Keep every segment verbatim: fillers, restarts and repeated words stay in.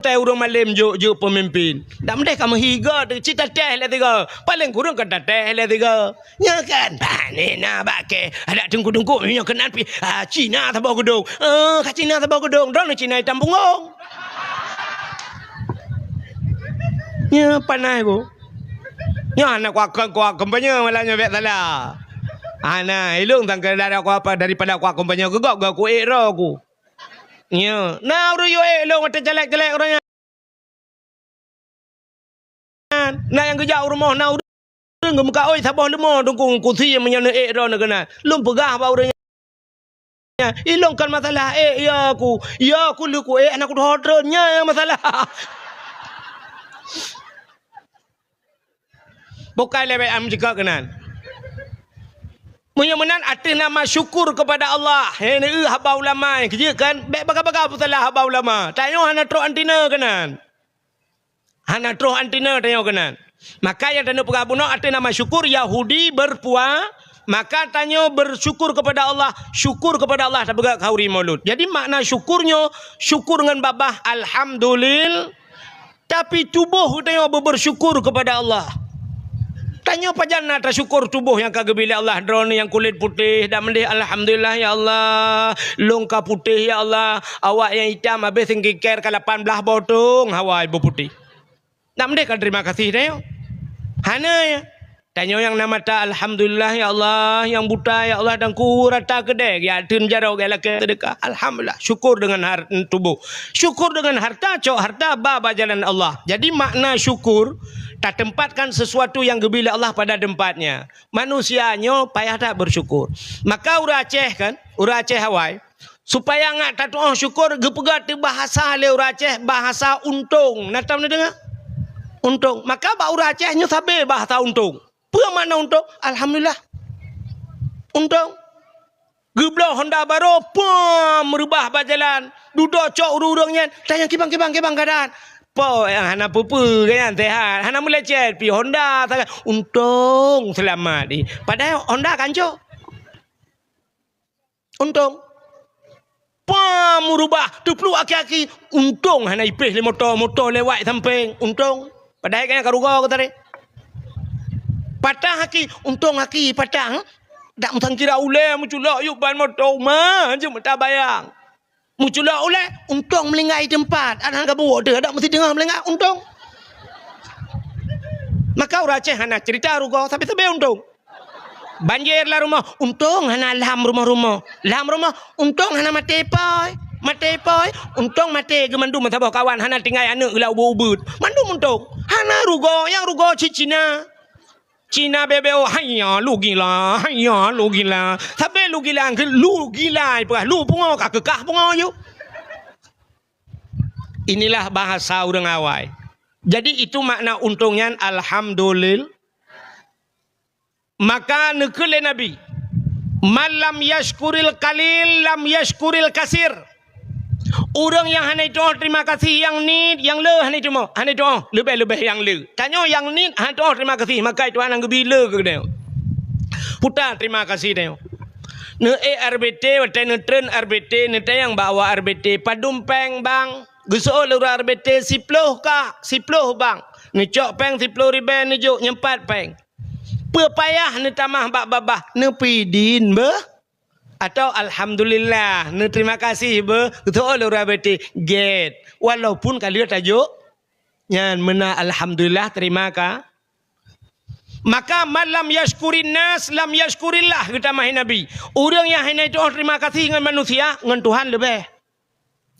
Teuh ureuëng malém jok-jok peumimpin. Dak meudeh ka meuhiga teuh cit tatéh lé tiga. Paleng kureueng ka tatéh lé tiga. Nya kan? Bah, ni na bak kèe. Adak teungku-teungku nyoe keunan pih. Ah, Cina saboh geudong. Eh, ka Cina saboh geudong. Droeneuh Cina itam punggong. Nya panas ku. Nyoe hana kuakon kuak kampanye malam nyoe bèk salah. Hana, ilong sangka dara ku apa daripada kuak kampanye geugok gak ku ék roh ku. Nyoe, na ureuëng yue ék lôn watèe caleg-caleg ureuëng nyan. Na nyang geujak u rumoh, na ureuëng geumeuka, "Oi, saboh leumo dukung kusi meunyoe neuék droeneuh keunan." Lôn peugah bak ureuëng nyan, "Ilong kon masalah ék, ya ku. Ya ku lheueh ku ék, hana kuteuho treun. Nyan nyang masalah." Bukai lé bèk am jika keunan. Meunyoe meunan ateueh nama syukur kepada Allah. He, neu haba ulama nyang keujeuet kan? Bèk baga-baga peusalah haba ulama. Tanyoe hana troh anti na keunan. Hana troh anti na tanyoe keunan. Maka nyang tanyoe peugah bunoe ateueh nama syukur Yahudi berpua-, maka tanyoe bersyukur kepada Allah, syukur kepada Allah tapeugah khauri maulud. Jadi makna syukur nyoe, syukur ngon babah alhamdulil-, Tapi tuboh geutanyoe beusyukur keupada Allah. Tanyoe pajan na tasyukur tuboh nyang ka geubri lé Allah, droeneuh nyang kulét putéh, dak meudeh, "Alhamdulillah, ya Allah, lôn ka putéh, ya Allah." Awak nyang itam habéh seukincare ka lapan blaih boh tông hawa beuputéh. Dak meudeh ka teurimong gaséh tanyoe? Hana, ya. Tanyoe nyang na mata, "Alhamdulillah, ya Allah," nyang buta, "Ya Allah, dan ku rata keudè, geujak theun jaroe, geujak lakèe seudeukah. Alhamdulillah, syukur deungon har-, tuboh. Syukur deungon harta, cok harta ba, ba jalan Allah." Jadi, makna syukur, tateumpatkan sesuatu nyang geubri lé Allah pada tempatnya. Manusia nyoe payah that bersyukur. Maka ureuëng Aceh kan, ureuëng Aceh awai, supaya ngat tatuoh syukur, geupeugah teuh bahasa lé ureuëng Aceh, bahasa untông. Na tam neudeungoe? Untông. Maka bak ureuëng Aceh nyoe sabé bahasa untông. Peue makna untông? Alhamdulillah. Untông. Geubloe honda barô, pom, reubah bak jalan. Dudoe cok ureuëng-ureuëng nyan, tanyong kibang, kibang, kibang keuadaan. Po nyang hana peue-peue, nyan sehat. Hana meulecet, pi honda sagai. Untông seulamat di. Padahai honda ka ancô. Untông. Pom, reubah, teupluek aki-aki. Untông hana ipéh lé moto, moto lewat sampéng. Untông. Padahai ka rugoe geutarek. Patah aki, untông aki patah. Dak meusangkira ulèe meuculok yub ban moto uma, jeuet meuta bayang. Meuculok ulèe, untông meulinggai teumpat. Adak ka buok deuh, dak meusideuh meulinggai, untông. Maka ureuëng Aceh hana cerita rugoe, tapi sabé untông. Banjir lam rumoh, untông hana lam rumoh-rumoh. Lam rumoh, untông hana maté pôi. Maté pôi, untông maté geumandum saboh kawan hana tinggai aneuëk geulah ubeuet-ubeuet. Mandum untông. Hana rugoe, nyang rugoe cit Cina. Cina bebeo, "Haiya, lu gila, haiya, lu gila." Sabé lu gila, lu gila, peugah lu pungo ka keukah pungo yuk. Inilah bahasa ureuëng awai. Jadi itu makna untông nyan, alhamdulil-, Maka neukheun lé Nabi, "Man lam yashkuril qalil, lam yashkuril kasir." Ureuëng nyang hana jituoh teurimong gaséh nyang niet, nyang le hana jituoh, hana jituoh, leubeh-leubeh nyang le. Tanyoe nyang niet hana jituoh teurimong gaséh, maka Tuhan nyang geubri le keu geutanyoe. Peue ta teurimong gaséh tanyoe. Neuék R B T, watèe neutreun R B T, neutanyong bak awak R B T, "Padum péng, Bang?" Geuseuôt lé ureuëng R B T, "Siploh, Kak, siploh, Bang." Neucok péng siploh ribèe, neujok nyoe pat péng. Peue payah neutamah bak babah, neupeudin beuh? Atawa alhamdulillah, neuteurimong gaséh beuh, geuteuôt lé ureuëng R B T, gét. Walaupun ka lheueh tajok, nyan meunan alhamdulillah, teurimong ka-, maka, "Man lam yashkurin nas, lam yashkurillah," geutamah Nabi. Ureuëng nyang hana jituoh teurimong gaséh ngon manusia, ngon Tuhan leubeh.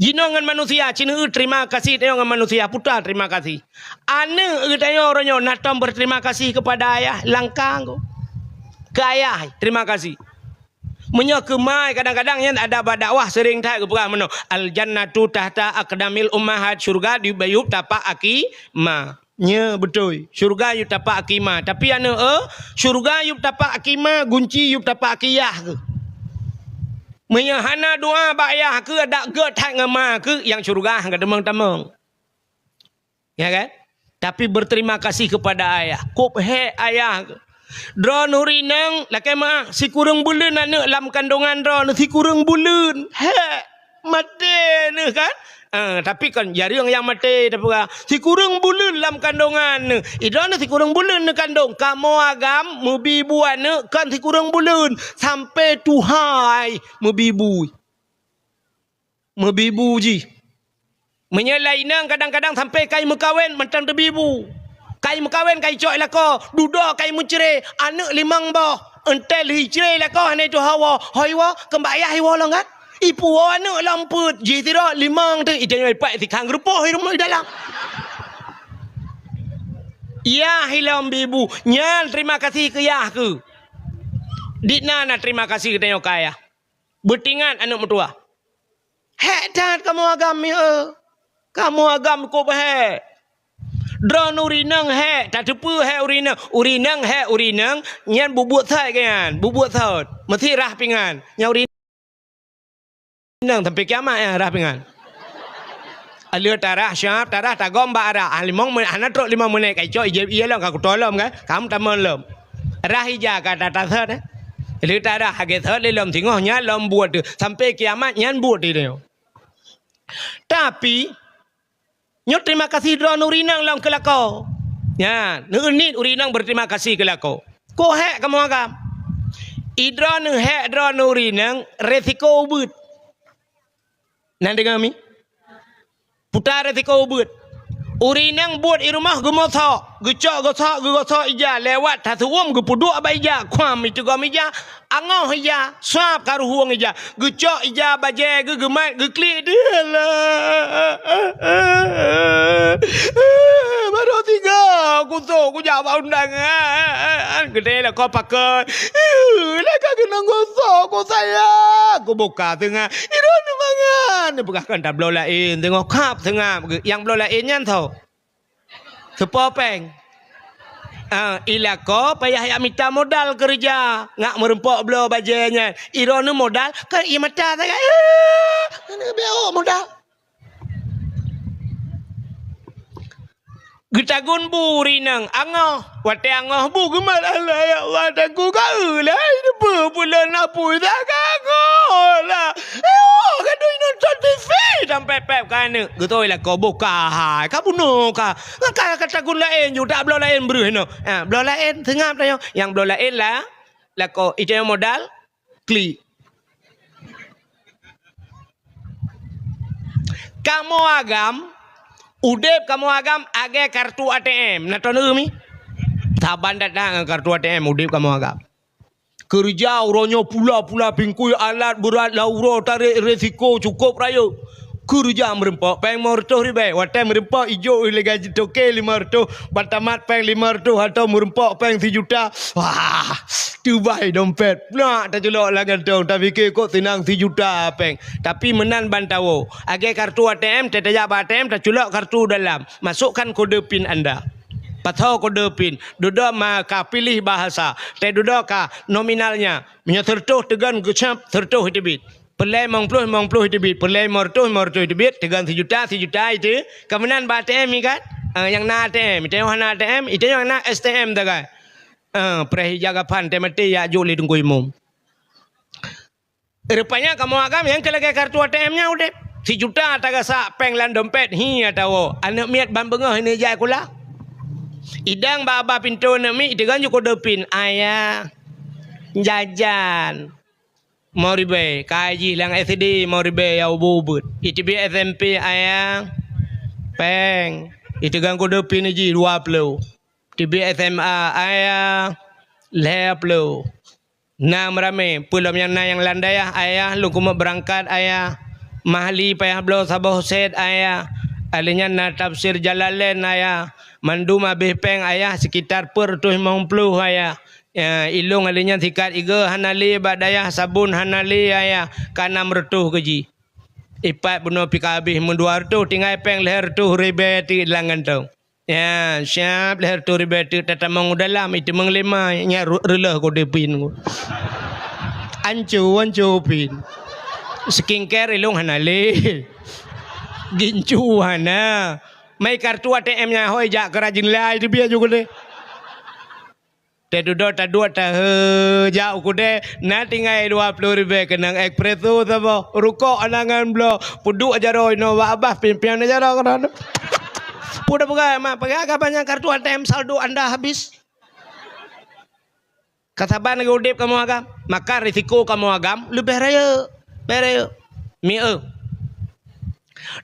Jinoe ngon manusia, ci neueu teurimong gaséh tanyoe ngon manusia, peue ta teurimong gaséh. Aneuëk geutanyoe uroe nyoe na tom berterima kasih kepada ayah, langkang keu ayah, teurimong gaséh. Meunyoe keu ma, kadang-kadang nyan ada bak dakwah seuring that geupeugah meunoe, "Al jannatu tahta aqdamil ummahat," syurga di bak yup tapak aki ma. Nya beutôi. Syurga yup tapak aki ma. Tapi aneuëk, eh, syurga yup tapak aki ma, gunci yup tapak aki yah keuh. Meunyoe hana doa bak yah keuh, adak gét that ngon ma keuh, nyang syurga ka tamong-tamong. Ya kan? Tapi berterima kasih kepada ayah. Kôb hék ayah keuh. Droeneuh rinang, lakèe meu'ah, sikureueng buleuen aneuëk lam kandongan droeneuh, sikureueng buleuen. Hék, maté neuh kan? Eh, tapi kon jareueng nyang maté, tapi sikureueng buleuen lam kandongan. Idroeneuh sikureueng buleuen neukandong. Kamoe agam meubi bu aneuk kon sikureueng buleuen, sampoe tuha ai meubi bu. Meubi bu jih. Meunyoe lam inong kadang-kadang sampoe kai meukawen mantong teubi bu. Kai meukawen kai cok i lakoe, dudoe kai meucre, aneuk limong boh. Entel hi cre i lakoe hana tuha woe. Hoi woe, keumbak yah i woe lom kan? Ipuwoe aneuk lom peuet, jih sidroe limong teuk, i tanyoe ipat sikhang geurupoh i rumoh i dalam. Yah ilom bi bu, nyan terima kasih keu yah keuh. Di na na terima kasih keu tanyoe keu ayah. Beutingat aneuk meutuwah. Hék that kamoe agam, ya. Kamoe agam kôb hék. Droeneuh ureueng inong hék, tateupeue hék ureueng inong. Ureueng inong hék ureueng inong, nyan bubuet sot keu nyan, bubuet sot. Meusti rhah pingan. Nyan ureueng inong sampoe kiamat nyan rhah pingan. Lheueh tarhah, siap tarhah, tagom bak arah. Ah, limong menit, hana trok limong menit, ka icok, ijép ié lom, ka kuto lom kan. Ka meutamong lom. Rhah ija ka tatasot, eh. Lheueh tarhah, hagé sot lé lom singoh, nyan lom buet teuh. Sampoe kiamat, nyan buet teuh. Tapi, nyoe terima kasih droeneuh ureueng inong lom keu lakoe. Nyan, neueunit ureueng inong berterima kasih keu lakoe. Kôb hék kamoe agam. Idroeneuh hék droeneuh ureueng inong, resiko ubeuet. Na deungoe mi? Puta resiko ubeuet. Ureueng inong buet i rumoh geumosok, geucok gosok, geugosok ija, lewat tasuwom geupeuduek bak ija, kuam iteugom ija, angoh ija, suab ka ruhueng ija, geucok ija bajée geuh geumat geuklik deuh lah. Barô tiga kusok kujak bak undangan. Geudeh lakoe pakon. Laka keunong gosok ku sayang. Kubuka teungoh. Idroeneuh mangat. Neupeugah kan tabloe laén teungoh kap teungoh. Nyang bloe laén nyan tho. Seupôt péng. Ah, i lakoe payah jak mita modal keureuja, ngak meureumpok bloe bajée nyan. Idroeneuh modal, kan ie mata sagai. Ah, hana beok modal. Geutagun bu ureueng inong, angoh. Watée angoh bu geumat, "Allah, ya Allah, takue ka eu lé, ai, teupeue pulon apui dah ka angoh lah. Ayo, ka dui nonton T V sampai pép ka aneuk." Geutôi lakoe boh ka hai, ka bunoe ka. Ka, ka tagun laén ju, tak bloe laén breuh inoe. Ha, bloe laén seungab tanyoe. Nyang bloe laén lah lakoe, i tanyoe modal, klik. Kamoe agam, udeb kamoe agam lagée kartu A T M. Na teuneuk mi? Saban that-that ngon kartu A T M udeb kamoe agam. Keureuja uroe nyoe pula-pula pingkui alat beurat lam uroe tarek resiko cukôp rayeuk. Keureuja meureumpok péng limong reutôh ribée. Watée meureumpok ijok lé gaji toke limong reutôh, ban tamat péng limong reutôh atau meureumpok péng sijuta. Wah, teubai dompet. Nak taculok lam gantong, tapike kok seunang sijuta péng. Tapi meunan ban tawoe. Lagée kartu A T M, tajak bak A T M, taculok kartu dalam. Masukkan kode pin anda. Pasoe kode pin. Dudoe ma ka pilih bahasa. Teududoe ka nominalnya. Meunyoe sireutôh teugon geucab, sireutôh iteubiet. Peureulée limong ploh, limong ploh iteubiet. Peureulée limong reutôh, limong reutôh iteubiet. Teugon sijuta, sijuta iteubiet. Ka meunan bak A T M ikat. Ah, nyang na A T M. Iteubiet nyang na A T M, iteubiet nyang na S T M tagai. Ah, preh ija gapan teumaté jak jok lé Teungku Imum. Rupanya kamoe agam nyang keu lagée kartu A T M nyan udeb. Sijuta tagasak péng lam dompet, hi atawa aneuk miet ban beungoh hana jai kula. Idang bak babah pintoe aneuk miet, iteugon ju kode pin, "Ayah, jajan." Limong ribée, ka jih lam S D limong ribée ya ubeuet-ubeuet. Iteubiet S M P, "Ayah, péng." Iteugon kode pin jih dua ploh. Teubiet S M A, "Ayah, lhée ploh." Na meuramé, peulom nyang na nyang lam dayah, "Ayah, lôn keumeung beurangkat, Ayah. Mahli payah bloe saboh sét, Ayah. Alèh nyan na tafsir Jalalain, Ayah. Mandum habéh péng, Ayah, sekitar peuet reutôh limong ploh, Ayah. Ya, ilôn alèh nyan sikat igoe hana lé bak dayah, sabon hana lé, Ayah. Ka nam reutôh keu jih." Ipat bunoe pih ka habéh meudua reutôh, tinggai péng lhée reutôh ribée teuk lam gantong. Ya, siap lhée reutôh ribée teuk tatamong u dalam, iteumeung lé ma, nyan ru-, reuleuh kode pin. Anco, anco pin. Skincare ilôn hana lé. Gincu hana. Mai kartu A T M nyan hôi jak keu rajin lai teubiet ju keudeh. Teududoe taduek tahe jak u keudè, na tinggai dua ploh ribèe keunong espresso saboh, rukok anangan bloe, peuduek jaroe inoe bak babah, pian-pian jaroe keudroe. Peue tapeugah, mak, peugah ka banyak kartu A T M, saldo anda habis. Ka saban lagèe udép kamoe agam, maka risiko kamoe agam leubeh rayeuk, leubeh rayeuk. Mieu.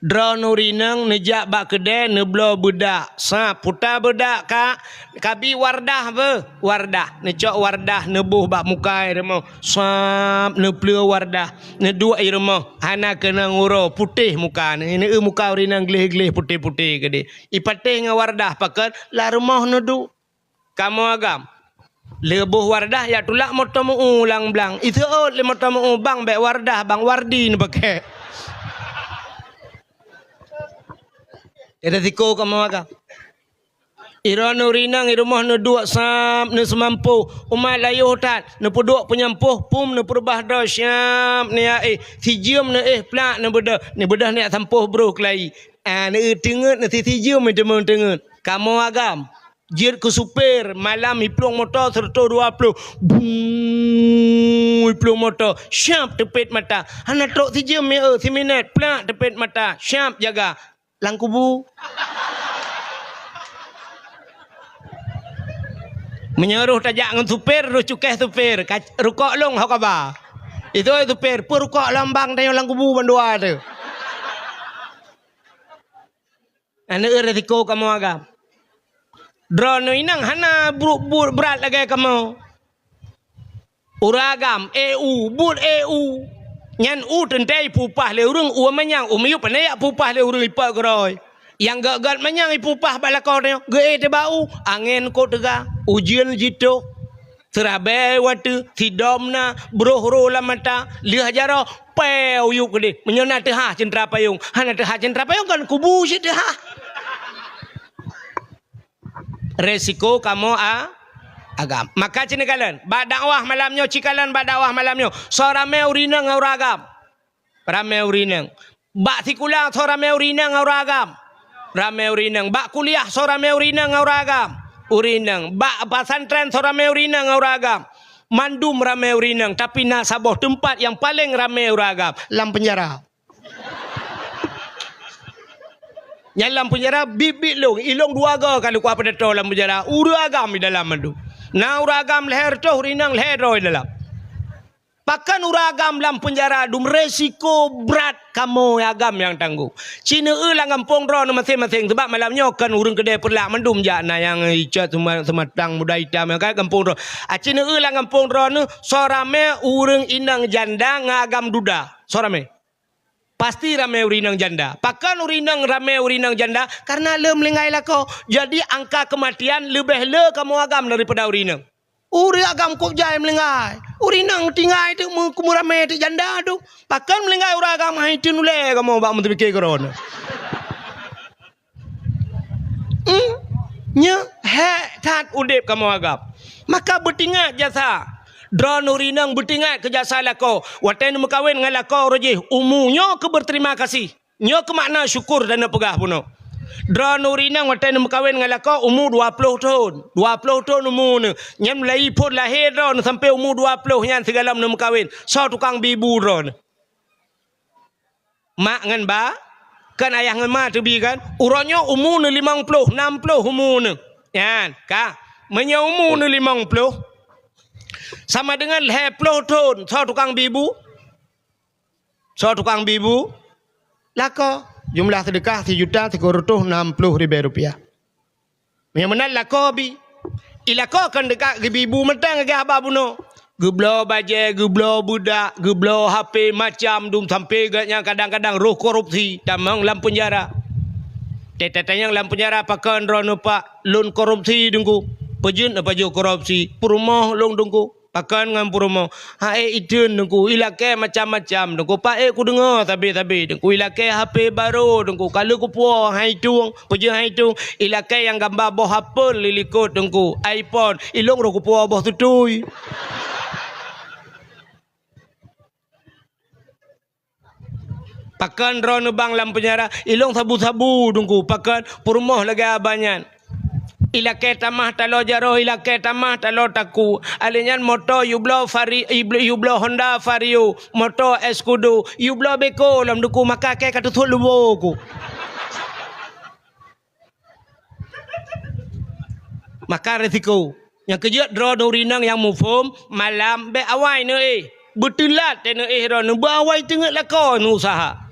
Droeneuh ureueng inong neujak bak keudè neubloe beudak. Sab, puta beudak ka, kabi Wardah beuh, Wardah. Neucok Wardah neuboh bak muka i rumoh. Sab, neupleue Wardah. Neuduek i rumoh, hana keunong uroe, putéh muka. Neu-, neu-, muka ureueng inong gleh-gleh, putéh-putéh keudéh. Ipatéh ngon Wardah pakon, lam rumoh neuduek. Kamoe agam. Lheueh boh Wardah jak tulak moto meu-u lam blang. Iseuôt lé moto meu-u, "Bang, bèk Wardah, Bang, Wardi neupakè." Ada siko kamoe agam. Droeneuh ureueng inong i rumoh neuduek sab, neuseumampôh. Umat layoh that, neupeuduek peunyampôh, pum neupeureubah droe sab, neuéh, sijeuem neuéh plak neubeudoh. Neubeudoh neujak sampôh broh keulayi. Ah, neuteungeut, neusijeuem teungeut. Kamoe agam. Jeuet keu supir, malam iplueng moto seratus dua puluh. Bung, iplueng moto. Syab teupet mata. Hana trok sijeuem, meu'eu, siminét. Plak teupet mata. Syab jaga. Lam kubu. Meunyoe roh tajak ngon supir, roh cukéh supir. Ka-, rukok lôn ho kaba. Itu supir, peue rukok lôn bang tanyoe lam kubu bandua tu. Aneuk resiko kamoe agam. Droeneuh inong hana bruk-bruk brat lagèe kamoe. Ureueng agam, éh u, buet éh u. Nyan u teuntèe ipupah lé ureueng, u manyang, u miyueb pandai jak pupah lé ureueng ipot keudroe. Nyang gèt-gèt manyang ipupah bak lakoe tanyoe, geuéh teuh bak u, angèn kot teuga, ujeuen jitoh. Seurabèe watèe, sidom na, broh-broh lam mata, lheueh jaroe, pèe u yup keudéh. Meunyoe na teuhah ceuntra payong, hana teuhah ceuntra payong kan kubu cit teuhah. Resiko kamoe a-, agam. Maka ci neukalon, bak dakwah malam nyoe, ci kalon bak dakwah malam nyoe. Soe ramè ureueng inong ngon ureueng agam? Ramè ureueng inong. Bak sikula soe ramè ureueng inong ngon ureueng agam? Ramè ureueng inong. Bak kuliah soe ramè ureueng inong ngon ureueng agam? Ureueng inong. Bak pesantren soe ramè ureueng inong ngon ureueng agam? Mandum ramè ureueng inong, tapi na saboh teumpat nyang paleng ramè ureueng agam, lam peunjara. Nyan lam peunjara biet-biet lôn, ilôn dua goe ka lôn kuat peudato lam peunjara, ureueng agam di dalam mandum. Na ureueng agam lhèe reutôh, ureueng inong lhèe droe di dalam. Pakon ureueng agam lam peunjara dum, resiko brat kamoe agam nyang tanggong. Ci neueu lam gampông droeneuh maséng-maséng, sabab malam nyoe kon ureueng keudè Peureulak mandum jak, na nyang Icat Suma-, Seumatang, Muda Itam, nyang ka gampông droe. A, ci neueu lam gampông droeneuh, soe ramè ureueng inong janda ngon agam duda. Soe ramè? Pasti ramè ureueng inong janda. Pakon ureueng inong ramè ureueng inong janda? Karena le meuninggai lakoe. Jadi angka keumatian leubeh le kamoe agam daripada ureueng inong. Ureueng agam kôb jai meuninggai. Ureueng inong tinggai teuk meu-, meureumeumé teuk janda tu. Pakon meuninggai ureueng agam, hai teun ulèe kamoe bak meuteupiké keu droeneuh. Hmm? Nyoe hék that udép kamoe agam. Maka beutingat jasa. Droeneuh ureueng inong beutingat keu jasa lakoe. Watèe neumeukawen ngon lakoe uroe jih, umu nyoe keu beuterima kasih. Nyoe keu makna syukur dan neupeugah bunoe. Droeneuh ureueng inong watèe neumeukawen ngon lakoe umu dua ploh thôn. Dua ploh thôn umu neuh. Nyan mulai phôn lahé droeneuh sampoe umu dua ploh nyan sigohlom neumeukawen. Soe tukang bi bu droeneuh? Mak ngon ba, kan ayah ngon ma teubi kan? Uroe nyoe umu neuh limong ploh, nam ploh umu neuh. Nyan, ka. Meunyoe umu neuh limong ploh, sama deungon lhèe ploh thôn, soe tukang bi bu? Soe tukang bi bu? Lakoe. Jumlah seudeukah sijuta sikureueng reutôh nam ploh ribèe rupiah. Meunyoe meunan lakoe bi. I lakoe kon teuka geubi bu mantong lagèe haba bunoe. Geubloe bajèe, geubloe beudak, geubloe H P, macam dum sampoe geuh nyan kadang-kadang roh korupsi, tamong lam peunjara. Teutatanyong lam peunjara pakon droeneuh Pak, lôn korupsi Teungku. Peue jeuet neupajoh korupsi, peurumoh lôn Teungku. Pakon ngon peurumoh? Hai iteun Teungku, ilakèe macam-macam Teungku. Paék kudeungoe sabe-sabe Teungku, ilakèe H P barô Teungku. Ka lheueh kupuwoe hai tueng, peue jeuet hai tueng? Ilakèe nyang gamba boh apel di likot Teungku, iPhone. Ilôn roh kupuwoe boh tutui. Pakon droeneuh bang lam peunjara? Ilôn sabu-sabu Teungku. Pakon? Peurumoh lagèe abah nyan. Ilakée tamah taloe jaroe, ilakée tamah taloe takue. Alèh nyan moto yubloe Vari-, yubloe, yubloe Honda Vario, moto Escudo, yubloe beko lom duku maka kée ka teuthot lubô ku. Maka risiko. Nyang keujeuet droeneuh ureueng inong nyang muphom, malam bék awai neuéh. Beuteulat teuh neuéh droeneuh, beuawai teungeut lakoe neuusaha.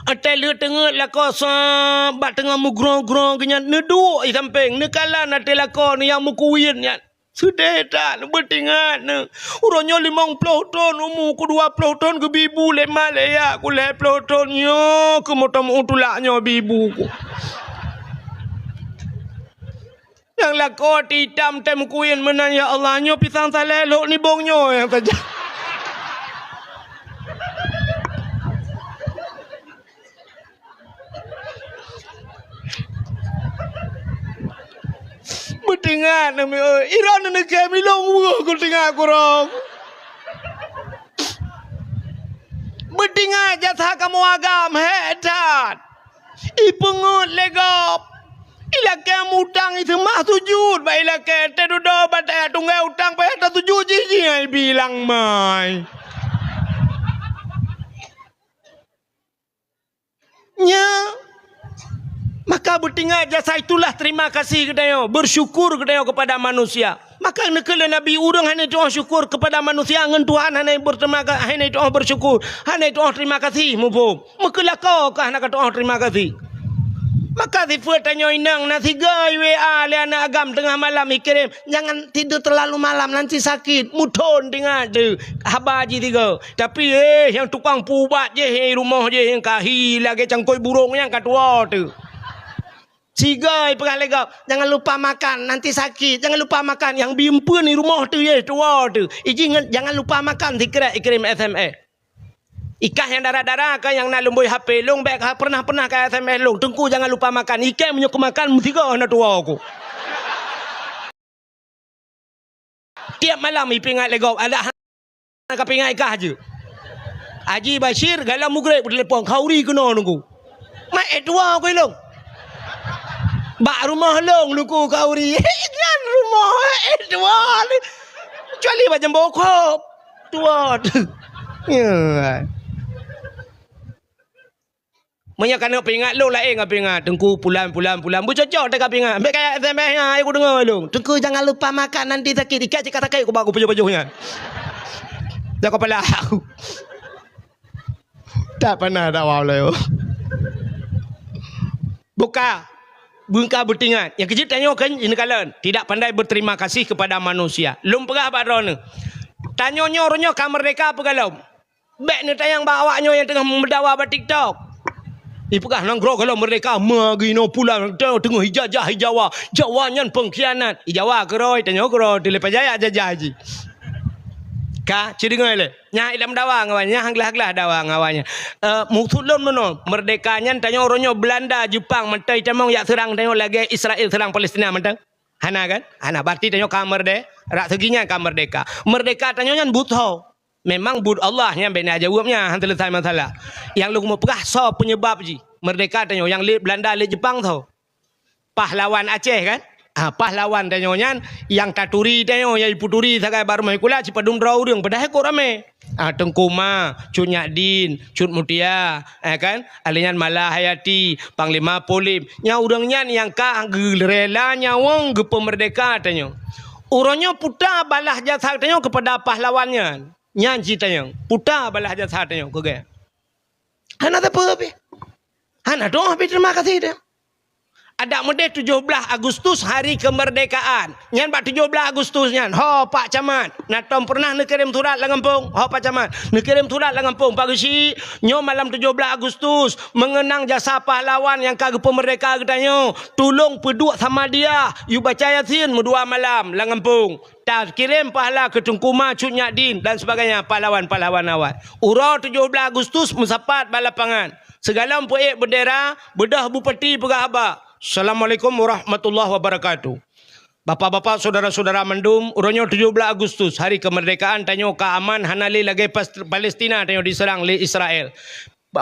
Watée lheueh teungeut lakoe sa bak teungoh meugroe-groe geuh nyan, neuduek i sampéng, neukalon watée lakoe neuh nyang meukuwien nyan. Seudeh that, beuteuingat neuh. Uroe nyoe limong ploh thon umu ku, dua ploh thon geubi bu lé ma lé yah ku, lhée ploh thon nyoe keuh meuteumé tulak nyoe bi bu ku. Nyang lakoe teuitam tém kuwien meunan, ya Allah, nyoe pisang saleh lhok nibong nyoe nyang saja. Beuteuingat nami oi, iron neukém ilong weueh ku teuingat kurong. Beuteuingat jasa kamoe agam hék that. Ipeungeut lé gob. Ilakée mutang iseumah sujut bak ilakée, teududoe bak teuh tunggai utang payah tasujut jih, jih nyan bilang mai. Nya, maka beuteuingat jasa itulah terima kasih geutanyoe, bersyukur geutanyoe kepada manusia. Maka neukheun lé Nabi, ureueng hana tu'oh syukur kepada manusia ngon Tuhan hana berterima ka-, hana tu'oh bersyukur, hana tu'oh terima kasih, muphom. Meukeue lakoe ka hana ka tu'oh terima kasih. Maka sifeuet tanyoe inong na sigoe W A lé aneuk agam teungoh malam ikirém, "Jangan tidur terlalu malam, nanti sakit." Muthon teuingat teuh haba jih sigoe. Tapi, eh, nyang tukang peuubat jih, eh, rumoh jih nyang ka hi lagée cangkôi burông nyang ka tuwoe teuh. Sigoe peugah lé gob, "Jangan lupa makan, nanti sakit. Jangan lupa makan." Nyang bi eumpeuen di rumoh teuh, eh, tuwoe teuh. Ijih ngon, "Jangan lupa makan," sikrek ikirém S M S. Ikah nyang dara-dara ka nyang na lumbôi H P lôn, bék ka pernah-pernah ka S M S lôn, "Teungku jangan lupa makan." Ikah meunyoe keu makan meusigoe na tuwoe ku. Tiep malam ipeuingat lé gob, adak hana kapeuingat ikah jeuet. Haji Bashir galom mugreb telepon, "Khauri keunoe nunggu." Mak, eh, tuwoe ku ilong. Bak rumoh lôn luku Khauri. Nyan rumoh, eh, tuwoe. Kecuali bak jambo khop. Tuwoe. Ya. Meunyoe keuneuk peuingat lôn laén ka peuingat, "Teungku pulan, pulan, pulan." Beucocok teuka peuingat. Bék kaya S M S nyan, ayo kudeungoe lôn. "Teungku jangan lupa makan, nanti sakit." Ikah cit ka sakét kubak kupajoh-pajoh nyan. Dak kepala aku. Tak pernah dakwah ulée. Buka. Beungka beuteuingat. Nyang keujeuet tanyoe kan neukalon, tidak pandai berterima kasih kepada manusia. Lôn peugah bak droeneuh. Tanyoe nyoe uroe nyoe ka meurdeka peue galom. Bék neutanyong bak awak nyoe nyang teungoh meudawa bak TikTok. Ipeugah nanggroe galom meurdeka, ma geuh inoe pulan teungoh ijajah i Jawa. Jawa nyan pengkhianat. I Jawa keudroe, tanyoe keudroe, teuleupah jaya jajah jih. Ka, ci deungoe lé. Nyan i lam dawa ngon awak nyan, nyan glah-glah dawa ngon awak nyan. Eh, maksud lôn meunoe, meurdeka nyan tanyoe uroe nyoe Belanda, Jepang mantong itamong jak seurang tanyoe lagée Israel seurang Palestina mantong. Hana kan? Hana, berarti tanyoe ka meurde-, rak seugi nyan ka meurdeka. Meurdeka tanyoe nyan buet soe? Memang buet Allah nyan bék na jaweueb nyan, han seuleusai masalah. Nyang lôn keumeung peugah soe peunyeubab jih? Meurdeka tanyoe nyang lé Belanda, lé Jepang soe? Pahlawan Aceh kan? Ha, pahlawan tanyoe nyan nyang taturi tanyoe, nyang ipeuturi sagai bak rumoh sikula sipadum droe ureuëng, padahai kok ramé. Ha, Teungku Ma, Cut Nyak Din, Cut Mutia, eh kan? Alèh nyan Mala Hayati, Panglima Polem. Nyang ureuëng nyan nyang ka geurela nyawöng geupeumeurdeka tanyoe. Uroe nyoe puta balah jasa tanyoe keupada pahlawan nyan. Nyan cit tanyoe, puta balah jasa tanyoe keu geuh. Hana sapeue pih. Hana dong pih terima kasih dia. Adak meudeh tujoh blaih Agustus hari kemerdekaan. Nyan bak tujoh blaih Agustus nyan, ho Pak Camat, na tom pernah neukirém surat lam gampông? Ho Pak Camat, neukirém surat lam gampông, Pak Geuchik, nyoe malam tujoh blaih Agustus, mengenang jasa pahlawan nyang ka geupeumerdeka geutanyoe. Tulông peuduek Samadiyah, yue baca Yasin meudua malam lam gampông. Takirém pahala keu Teungku Ma, Cut Nyak Din dan sebagainya, pahlawan-pahlawan awai. Uroe tujoh blaih Agustus meusapat bak lapangan. Sigohlom peuék beundera, beudôh bupati peugah haba, "Assalamualaikum warahmatullahi wabarakatuh." Bapak-bapak, saudara-saudara mandum, uroe nyoe tujoh blaih Agustus, hari kemerdekaan tanyoe ka aman, hana lé lagée Pas-, Palestina tanyoe diseurang lé Israel.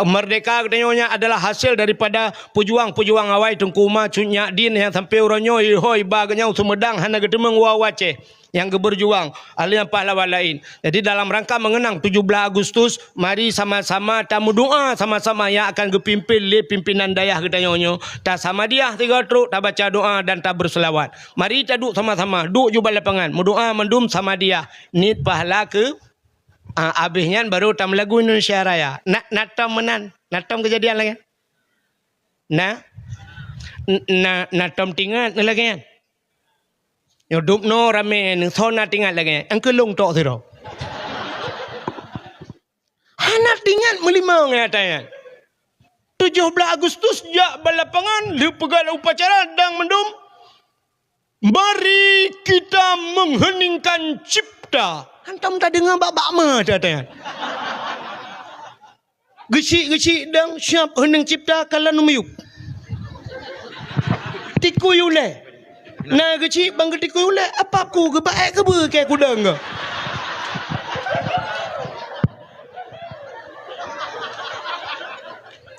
Merdeka geutanyoe nyan adalah hasil daripada peujuang-peujuang awai Teungku Umar Cut Nyak Dien nyang sampoe uroe nyoe ihôi ba geutanyoe Sumedang hana geuteumeung wa-wa Aceh nyang geubeujuang. Ahli nyang pahlawan laén. Jadi, dalam rangka mengenang tujuh belas Agustus, mari sama-sama tameudoa sama-sama nyang akan geupimpin lé pimpinan dayah geutanyoe nyoe. Tasamadiah sigoe trok, tabaca doa dan tabeuseulawat. Mari taduek sama-sama, duek ju bak lapangan, meudoa mandum samadiah. Niet pahala keu, ah, abéh nyan baru tameulagu Indonesia Raya. Na, na tom meunan, na tom keujadian lagée nyan? Na, n-, na, na tom tingat lagée nyan? Nyoe dub noe ramé neusoe na tingat lagée nyan. Engkeu lôn tok sidroe. Hana tingat meulimong nyang ata nyan. Tujoh blaih Agustus jak bak lapangan, lheueh peugah upacara dang mandum. Mari kita mengheningkan cipta. Hantom tadeungoe bak-bak ma ata nyan. Geuchik-geuchik dang siab heuneng cipta kalon miyueb. Tikui ulée. Na geuchik bang geutikui ulée, apa ku geubaék keubeue keu kudang ga.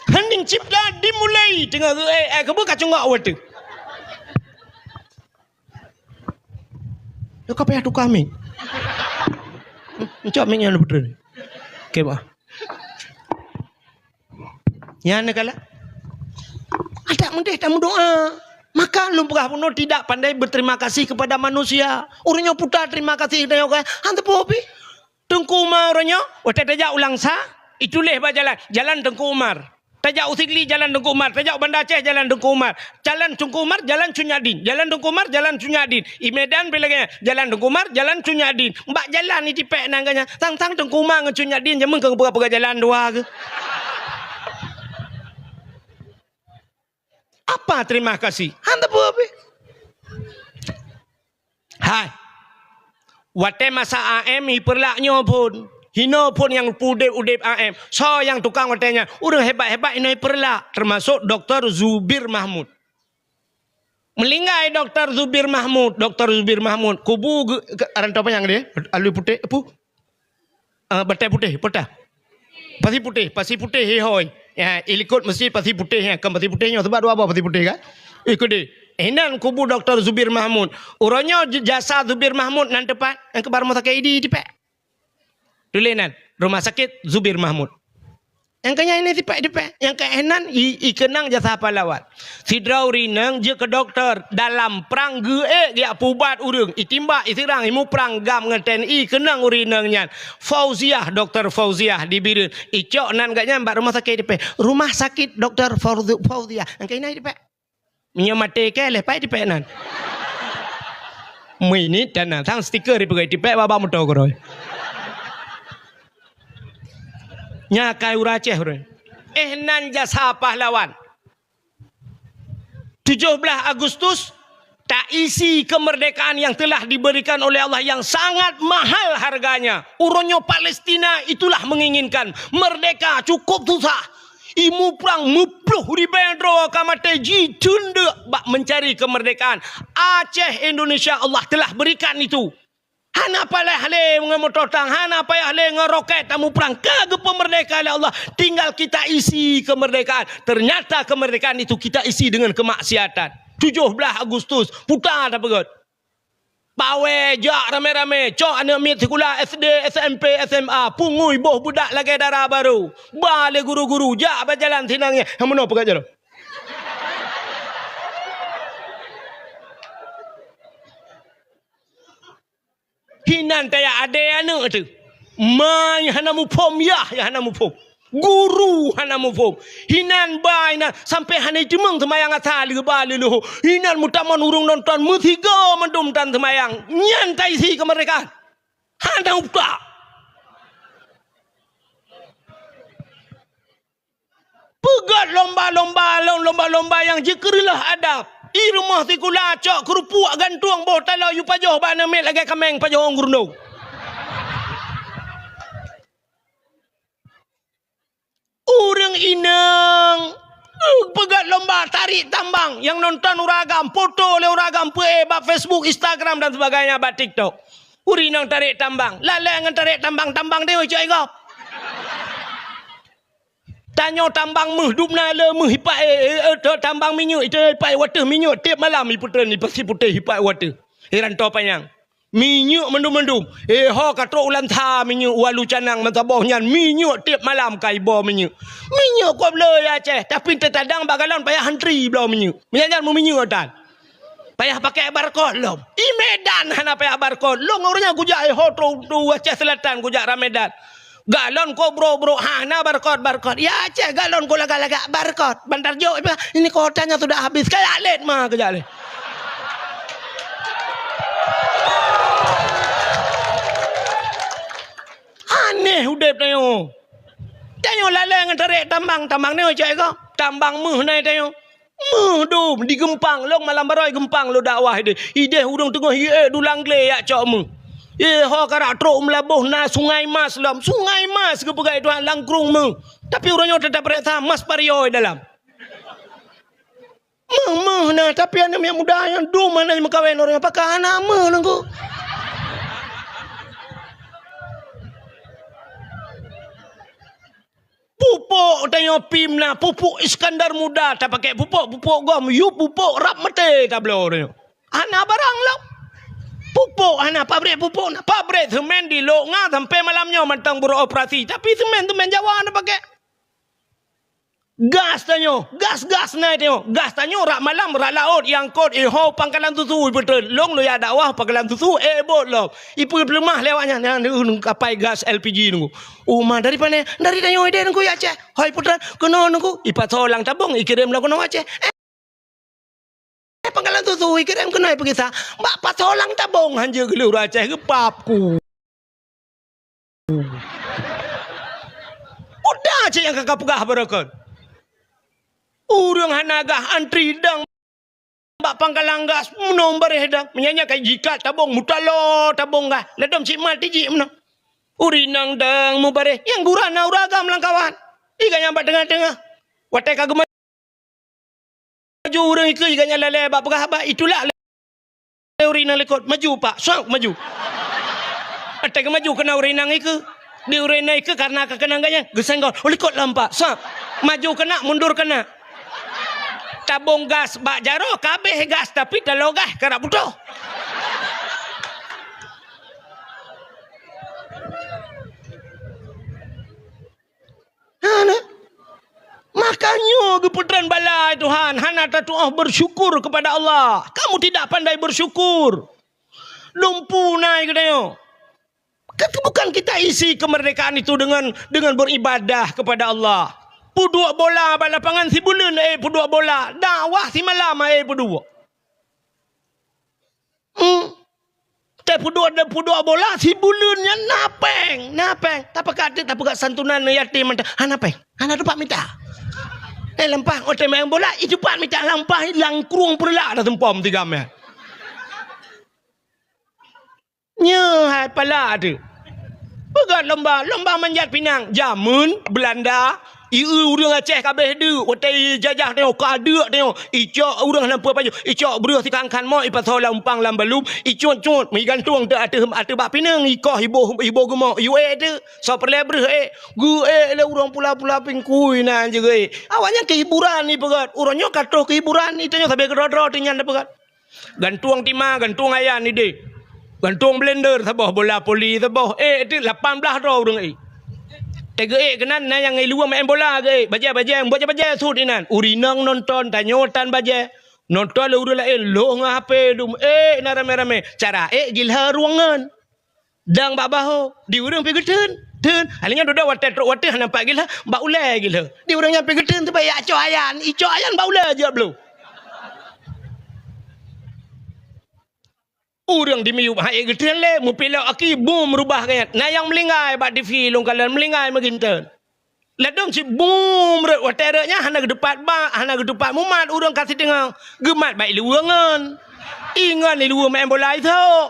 Heuneng cipta dimulai teungoh geuék keubeue ka cunggok watée. Nyoe ka payah tuka mic. Encok mic nyan lôn peutrön. Oke, bah. Nyan neukalak. Adak meudeh tameudoa. Maka lôn peugah bunoe tidak pandai berterima kasih kepada manusia. Ureuëng nyang puta terima kasih dan nyang kaya, han teupeu pih. Teungku Umar uroe nyoe, watée tajak u Langsa, ituléh bak jalan, Jalan Teungku Umar. Tajak u Sigli, Jalan Teungku Umar. Tajak u Banda Aceh, Jalan Teungku Umar. Jalan Teungku Umar, Jalan Cut Nyak Dien. Jalan Teungku Umar, Jalan Cut Nyak Dien. I Medan pih lagée nyan, Jalan Teungku Umar, Jalan Cut Nyak Dien. Bak jalan itipék nan geuh nyan. Tang-tang Teungku Umar ngon Cut Nyak Dien jameun keu peugah-peugah jalan dua keuh. Apa terima kasih? Han teupeu pih. Hai. Watée masa A M ipeurlak nyoe phon. Hinoe phon nyang peudeb-udeb A M. Soe nyang tukang watée nyan? Ureuëng hebat-hebat hinoe ipeurlak, teumasok Doktor Zubir Mahmud. Meulinggai Doktor Zubir Mahmud, Doktor Zubir Mahmud. Kubu geu-, ke-, aran toh panyang deh, alui putéh, apa? Ah, Batée Putéh, peue tah? Pasi Putéh, Pasi Putéh, hé hôi. Ya, i likot meuseujid Pasi Putéh, ya, kan Pasi Putéh nyoe, sebab dua boh Pasi Putéh, kan? Ikut deh. Inan kubu Doktor Zubir Mahmud. Uroe nyoe j-, jasa Zubir Mahmud nan teupat, nyang keuba rumoh sakét Idi teupat. Tuléh nan, Rumah Sakit Zubir Mahmud. Nyang keu nyan ini tipék-tipék. Nyang keu nan i, ikeunang jasa pahlawan. Sidroe ureuëng inong jeuet keu dokto, dalam prang geuék geujak peuubat ureuëng, itimbak, isirang, imuprang GAM ngon T N I, keunong ureuëng inong nyan. Fauziah, Doktor Fauziah di Bireuen. Icok nan geuh nyan bak rumoh sakét tipék. Rumah Sakit Doktor Fauzi-, Fauziah. Nyang keu nan tipék. Meunyoe maté keu lheueh pai tipék nan. Meuinit dan nan sang stiker dipeugah tipék bak moto keudroe. Nya kai ureuëng Aceh ureuëng. Eh, nan jasa pahlawan. Tujoh blaih Agustus, taisi kemerdekaan yang telah diberikan oleh Allah yang sangat mahal harganya. Uroe nyoe Palestina itulah menginginkan merdeka cukup susah. Imuprang meuploh ribée droe ka maté jiteundeuk bak mencari kemerdekaan. Aceh Indonesia Allah telah berikan itu. Hana payah lé ngon moto tang, hana payah lé ngon roket tamuprang. Ka geupeumerdeka lé Allah. Tinggal kita isi kemerdekaan. Ternyata kemerdekaan itu kita isi dengan kemaksiatan. Tujoh blaih Agustus, puta tapeugét. Bawée jak ramé-ramé, cok aneuëk miet sikula S D, S M P, S M A, pungui boh beudak lagée dara barô. Ba lé guru-guru, jak bak jalan sinan nyan. Nyang meunoe peugah jaroe. Hinan taya adé aneuëk teuh. Ma nyang hana muphom, yah nyang hana muphom. Guru hana muphom. Hinan ba inan sampai hana jiteumeung seumayang asa lé ba lé leuho. Hinan meutamong ureuëng nonton meusigoe mandum tan seumayang. Nyan taisi keumerdekaan. Hana utak. Peugét lomba-lomba, lom-, lomba-lomba nyang jikeureuloh adab. I rumoh sikula cok keurupuk gantueng boh taloe yue pajoh bak aneuëk miet lagée kaméng pajoh ôn geureundong. Ureuëng inong, uh, peugét lomba tarék tambang nyang nonton ureuëng agam, poto lé ureuëng agam peuék bak Facebook, Instagram dan sebagainya, bak TikTok. Ureuëng inong tarék tambang, lalée ngon tarék tambang, tambang deungon cok i gob. Tanyoe tambang méuh, dum na le méuh ipak, eh, eh, eh, tambang minyeuk, itu ipak wateuh minyeuk tiep malam, ipeutreun, ipasi putéh ipak wateuh. Hiran to panyang. Minyeuk mandum-mandum. Eh, ho ka trok ulan sa minyeuk walu canang meusaboh nyan, minyeuk tiep malam ka iboh minyeuk. Minyeuk kok bloe ya Aceh, tapi teutadang bak galon payah antri bloe minyeuk. Meunyan nyan meuminyeuk tan. Payah pakai barcode lom. I Medan hana payah barcode. Lôn ureueng nyan kujak, eh, ho trok u Aceh Selatan kujak rot Medan. Galon kok brok-brok, hana barcode-barcode. Ya Aceh, galon kok lagak-lagak barcode. Bantar jok, ini kuotanya sudah habis. Kayak let ma kejak leh. Aneh udeb tanyoe. Tanyoe lalai ngon tarek tambang, tambang nyoe cok ego. Tambang méuh nai tanyoe. Méuh dum di Geumpang, lôn malam barô i Geumpang lôn dakwah ideh. Ideh ureueng teungoh iék dulang glé yak cok méuh. Eh, ho karak trok meulaboh na Sungai Mas lom. Sungai Mas geupeugah Tuhan, langkrueng méuh. Tapi ureueng nyoe teutap reksa mas pario dalam. Méuh, méuh na, tapi aneuk miet muda nyang dum hana meukawen ureueng nyoe, pakon hana méuh nunggu. Pupuk tanyoe pim na, pupuk Iskandar Muda tapakèk, pupuk, pupuk gom, yue pupuk rab maté tabloe tanyoe. Hana barang lom. Pupuk hana, pabrik pupuk na, pabrik semen di Lhok Nga sampai malam nyoe mantong beroperasi, tapi semen, semen Jawa na pakèk. Gas tanyoe, gas-gas na tanyoe, gas tanyoe rab malam, rab laôt, iangkot, iho pangkalan susu, ipeutreun. Lôn lôn jak dakwah pangkalan susu, eh, bot lom. Ipeuleumah lé awak nyan, nyan, nyan, kapai gas L P G nunggu. Uma dari pane? Dari tanyoe ideh nunggu ya Aceh. Hoi putra, keunoe nunggu. Ipasoe lam tabong, ikirém lom keunoe Aceh. Eh, pangkalan susu, ikirém keunoe peugisa. Bak pasoe lam tabong, hanjeuet geuleuh ureueng Aceh geupap ku. Udah cit nyang ka kapeugah barokon. Ureueng hana gah antri dang bak pangkalan gas, meunoe bareh dang. Meunyan nyan ka jikat tabong, mutaloe tabong gah. Ladom cit mat tijik meunoe. Ureueng inong dang mubareh, nyang gura na ureueng agam lam kawan. Iga nyang bak teungoh-teungoh. Watèe ka geumaju ureueng ikeue, iga nyang lalè bak peugah haba, itulak lé ureueng inong likot, "Maju, Pak!" Sap, maju. Watèe geumaju keunan ureueng inong ikeue. Di ureueng inong ikeue kareuna ka keunan gobnyan, geusenggol, "Oh, likot lom, Pak!" Sap. Maju keunan, mundur keunan. Tabong gas bak jaroe, ka abéh gas, tapi taloe gas karap putôh. Hana. Makanya geupeutreun bala, Tuhan, hana tatu'oh bersyukur kepada Allah. Kamu tidak pandai bersyukur. Lumpu nai geutanyoe. Kan bukan kita isi kemerdekaan itu dengan, dengan beribadah kepada Allah. Peuduek bola bak lapangan sibuleuen, eh, peuduek bola. Dakwah simalam, eh, peuduek. Hmm. Teuh peuduek, peuduek bola sibuleuen nyan na péng, na péng. Tapeugah teuk, tapeugah santunan yatim mantong. Hana péng, hana teumpat mita. Eh, lampah, oh, teumpat bola, i teumpat mita lampah, langkrueng peureulak dah seumpom tiga mè. Nyoe hai pala teuk. Peugah lomba, lomba manjat pinang. Jameun Beulanda, i eu ureueng Aceh ka abéh deuk, watèe ijajah tanyoe, ka deuk tanyoe, icok ureueng hana peue pajoh, icok breueh sikhan-khan mok, ipasoe lam umpang lam balum, icut-cut, meuigantung teuk ateueh, ateueh bak pineung, ikoh iboh, iboh geumok, iék teuk, soe peureulèe breueh ék, geuék lé ureueng pula-pula pingkui nan jeuet geuék. Awaknyan keu hiburan ipeugöt, uroe nyoe ka troh keu hiburan, itanyoe sabe keudroe-droe teunyan tapeugöt. Gantueng tima, gantueng ayan ideh. Gantueng blender saboh, bola voli saboh. Eh, itu lapan blah droe ureueng ék. Teuh geuék keunan, na nyang i luwa maén bola geuék. Bajèe-bajèe, bajèe-bajèe sut inan. Ureueng inong nonton, tanyoe tan bajèe. Nonton lé ureueng laén, lhok ngon H P dum. Ék na ramé-ramé. Cara ék gilhé ruangan. Dang bak bahô, di ureueng pi geutheun, theun. Akhirnya dudoe watèe trok watèe hana pat gilhé, bak ulèe gilhé. Di ureueng nyan pi geutheun teubèe yak cok ayan, icok ayan bak ulèe jeuet bloe. Ureueng di miyueb hai geutheun lé, meupilok aki, bum, meurubah geuh nyan. Na nyang meulinggai bak T V lôn kalon, meulinggai meuginteun. Ladôm cit bum rot, watèe rot nyan hana geutupat bak, hana geutupat mumat, ureueng ka siteungoh geumat bak iluweue ngon. Ingon iluweue maén bola isok.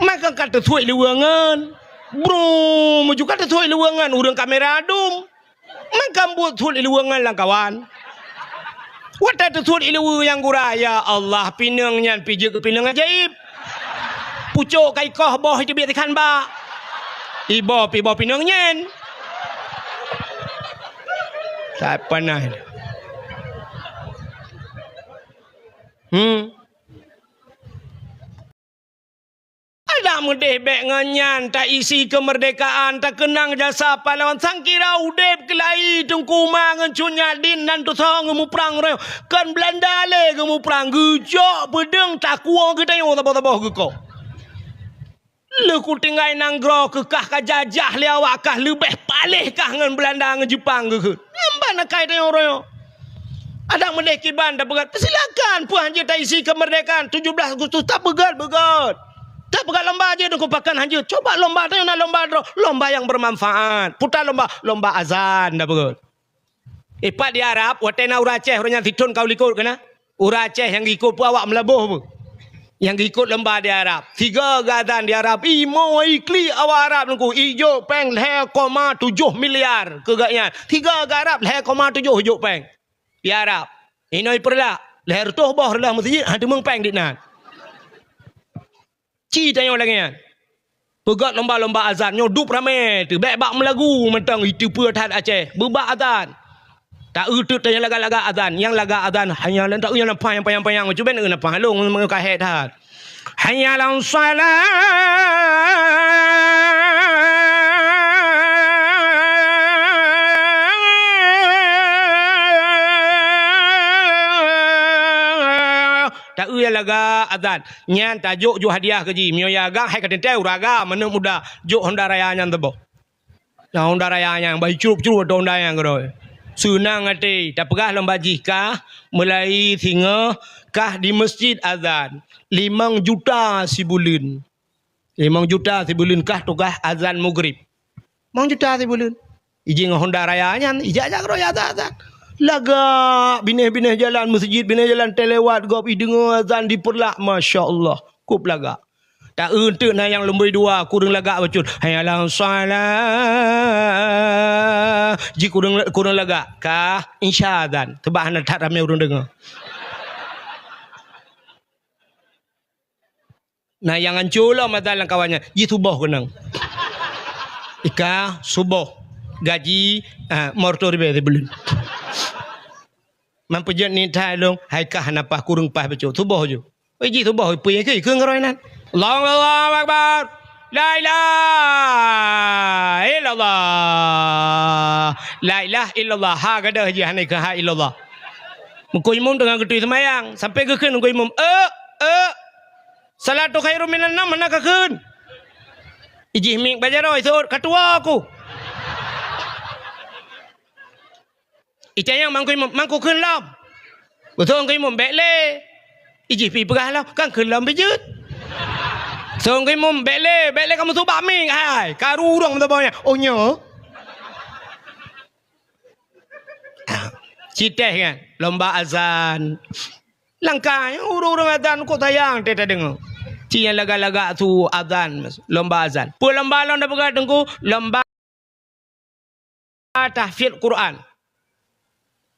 Maka ka teusuet iluweue ngon. Brum, meujeuet ka teusuet iluweue ngon, ureueng kamera dum. Maka buet suet iluweue ngon lam kawan. Watèe teusuet iluweue nyang gura, ya Allah, pineung nyan pi jeuet keu pineung ajaéb. Pucôk ka ikoh boh iteubiet sikhan bak. Iboh pi boh pineung nyan. That panah. Hmm. Adak meudeh bék ngon nyan, taisi keumeurdekaan, takeunang jasa pahlawan. Sangkira udeb keulayi Teungku Ma ngon Cut Nyak Dien nan tusoe geumuprang roh. Kon Beulanda lé geumuprang, geucok peudeueng takue geutanyoe saboh-saboh geuko. Lheueh kutinggai nanggroe keu kah ka jajah lé awak kah, leubeh paléh kah ngon Beulanda ngon Jeupang geukheun. Nyan ban akai tanyoe uroe nyoe. Adak meudeh kiban tapeugét, peusilakan, peue hanjeuet taisi keumeurdekaan tujoh belas Agustus, tapeugét, beugét. Tapeugét lomba jeuet, Teungku, pakon hanjeuet. Coba lomba tanyoe na lomba droe, lomba nyang beumanfaat. Puta lomba, lomba azan tapeugét. Ipat di Arab, watée na ureuëng Aceh, ureuëng nyan sithon ka u likot keunan. Ureuëng Aceh nyang geuikot peue awak meulaboh peue. Nyang geuikot lomba di Arab. Sigoe geuazan di Arab. Ih, mo iklik awak Arab Teungku. Ijok péng lhée koma tujoh miliar keu gobnyan. Sigoe geu Arab lhée koma tujoh ijok péng. Di Arab. Inoe ipeureulah. Lhée reutôh boh reulah meuseujid, han teumeung péng dinan. Ci tanyoe lagée nyan. Peugét lomba-lomba azan nyoe dub ramé teuh, bék bak meulagu mantong, iteupeue that Aceh. Beubak azan. Taeu teuk tanyoe lagak-lagak azan. Nyang lagak azan, hanya lan taeu nyang nampah nyang panyang-panyang. Cuba neueu nampah lôn meukahé that. Hayya 'alas shalah. Taeu nyang lagak azan. Nyan tajok jok hadiah keu jih. Meunyoe ya agam, hai ka teuntée ureuëng agam, aneuk muda, jok honda raya nyan teuboh. Nah, honda raya nyan, bah icrup-crup atau honda nyan keudroe. Seunang até, tapeugah lom bak jih kah, meulai singoh, kah di meuseujid azan. Limong juta sibuleuen. Limong juta sibuleuen kah tugaih azan mugrib. Limong juta sibuleuen. Ijih ngon honda raya nyan, ijak-jak keudroe azan-azan. Lagak binéh-binéh jalan meuseujid, binéh jalan teulewat gob ideungoe azan dipeurlak, masya Allah. Kop lagak. Taeu teuk na nyang lumboi dua, kureueng lagak bacut. Hayya 'alas shalah. Ji kureueng, kureueng lagak. Kah, insya azan. Teubak hana that ramé ureuëng deungoe. Na nyang anco lom mata lam kawan nyan, jisuboh keunong. Ika suboh gaji, ah, mortor ribée sibuleuen. Man peujeuet ni thai lôn, hai kah hana paih kureueng paih bacut. Suboh ju. Oi, jisuboh peue nyang keu, keu ngeuroi nan. Allahu, Allahu Akbar. La ilaha illallah. La ilaha illallah. Ha gadôh jih hana keu ha illallah. Meukeue imum teungoh geutui seumayang, sampai geukheun meukeue imum, "Euk, euk." Salatu khairum minan naum hana kakheun. Ijih mieng bak jaroe seuôt, "Ka tuwoe ku." Itanyong mangkui imum, "Mangkui kheun lom?" Beutôi mangkui imum, "Bék lé." Ijih pi peugah lom, "Kan kheun lom beujeuet." Song keu imum, "Bék lé, bék lé kamoe subak mieng hai. Ka rurong meusaboh nyan." "Oh nyoe?" Citéh kan, lomba azan. Langkah ureuëng-ureuëng azan kok sayang teuh tadeungoe. Ci nyang lagak-lagak su azan, lomba azan. Peue lomba lom tapeugah Teungku? Lomba tahfiz Quran.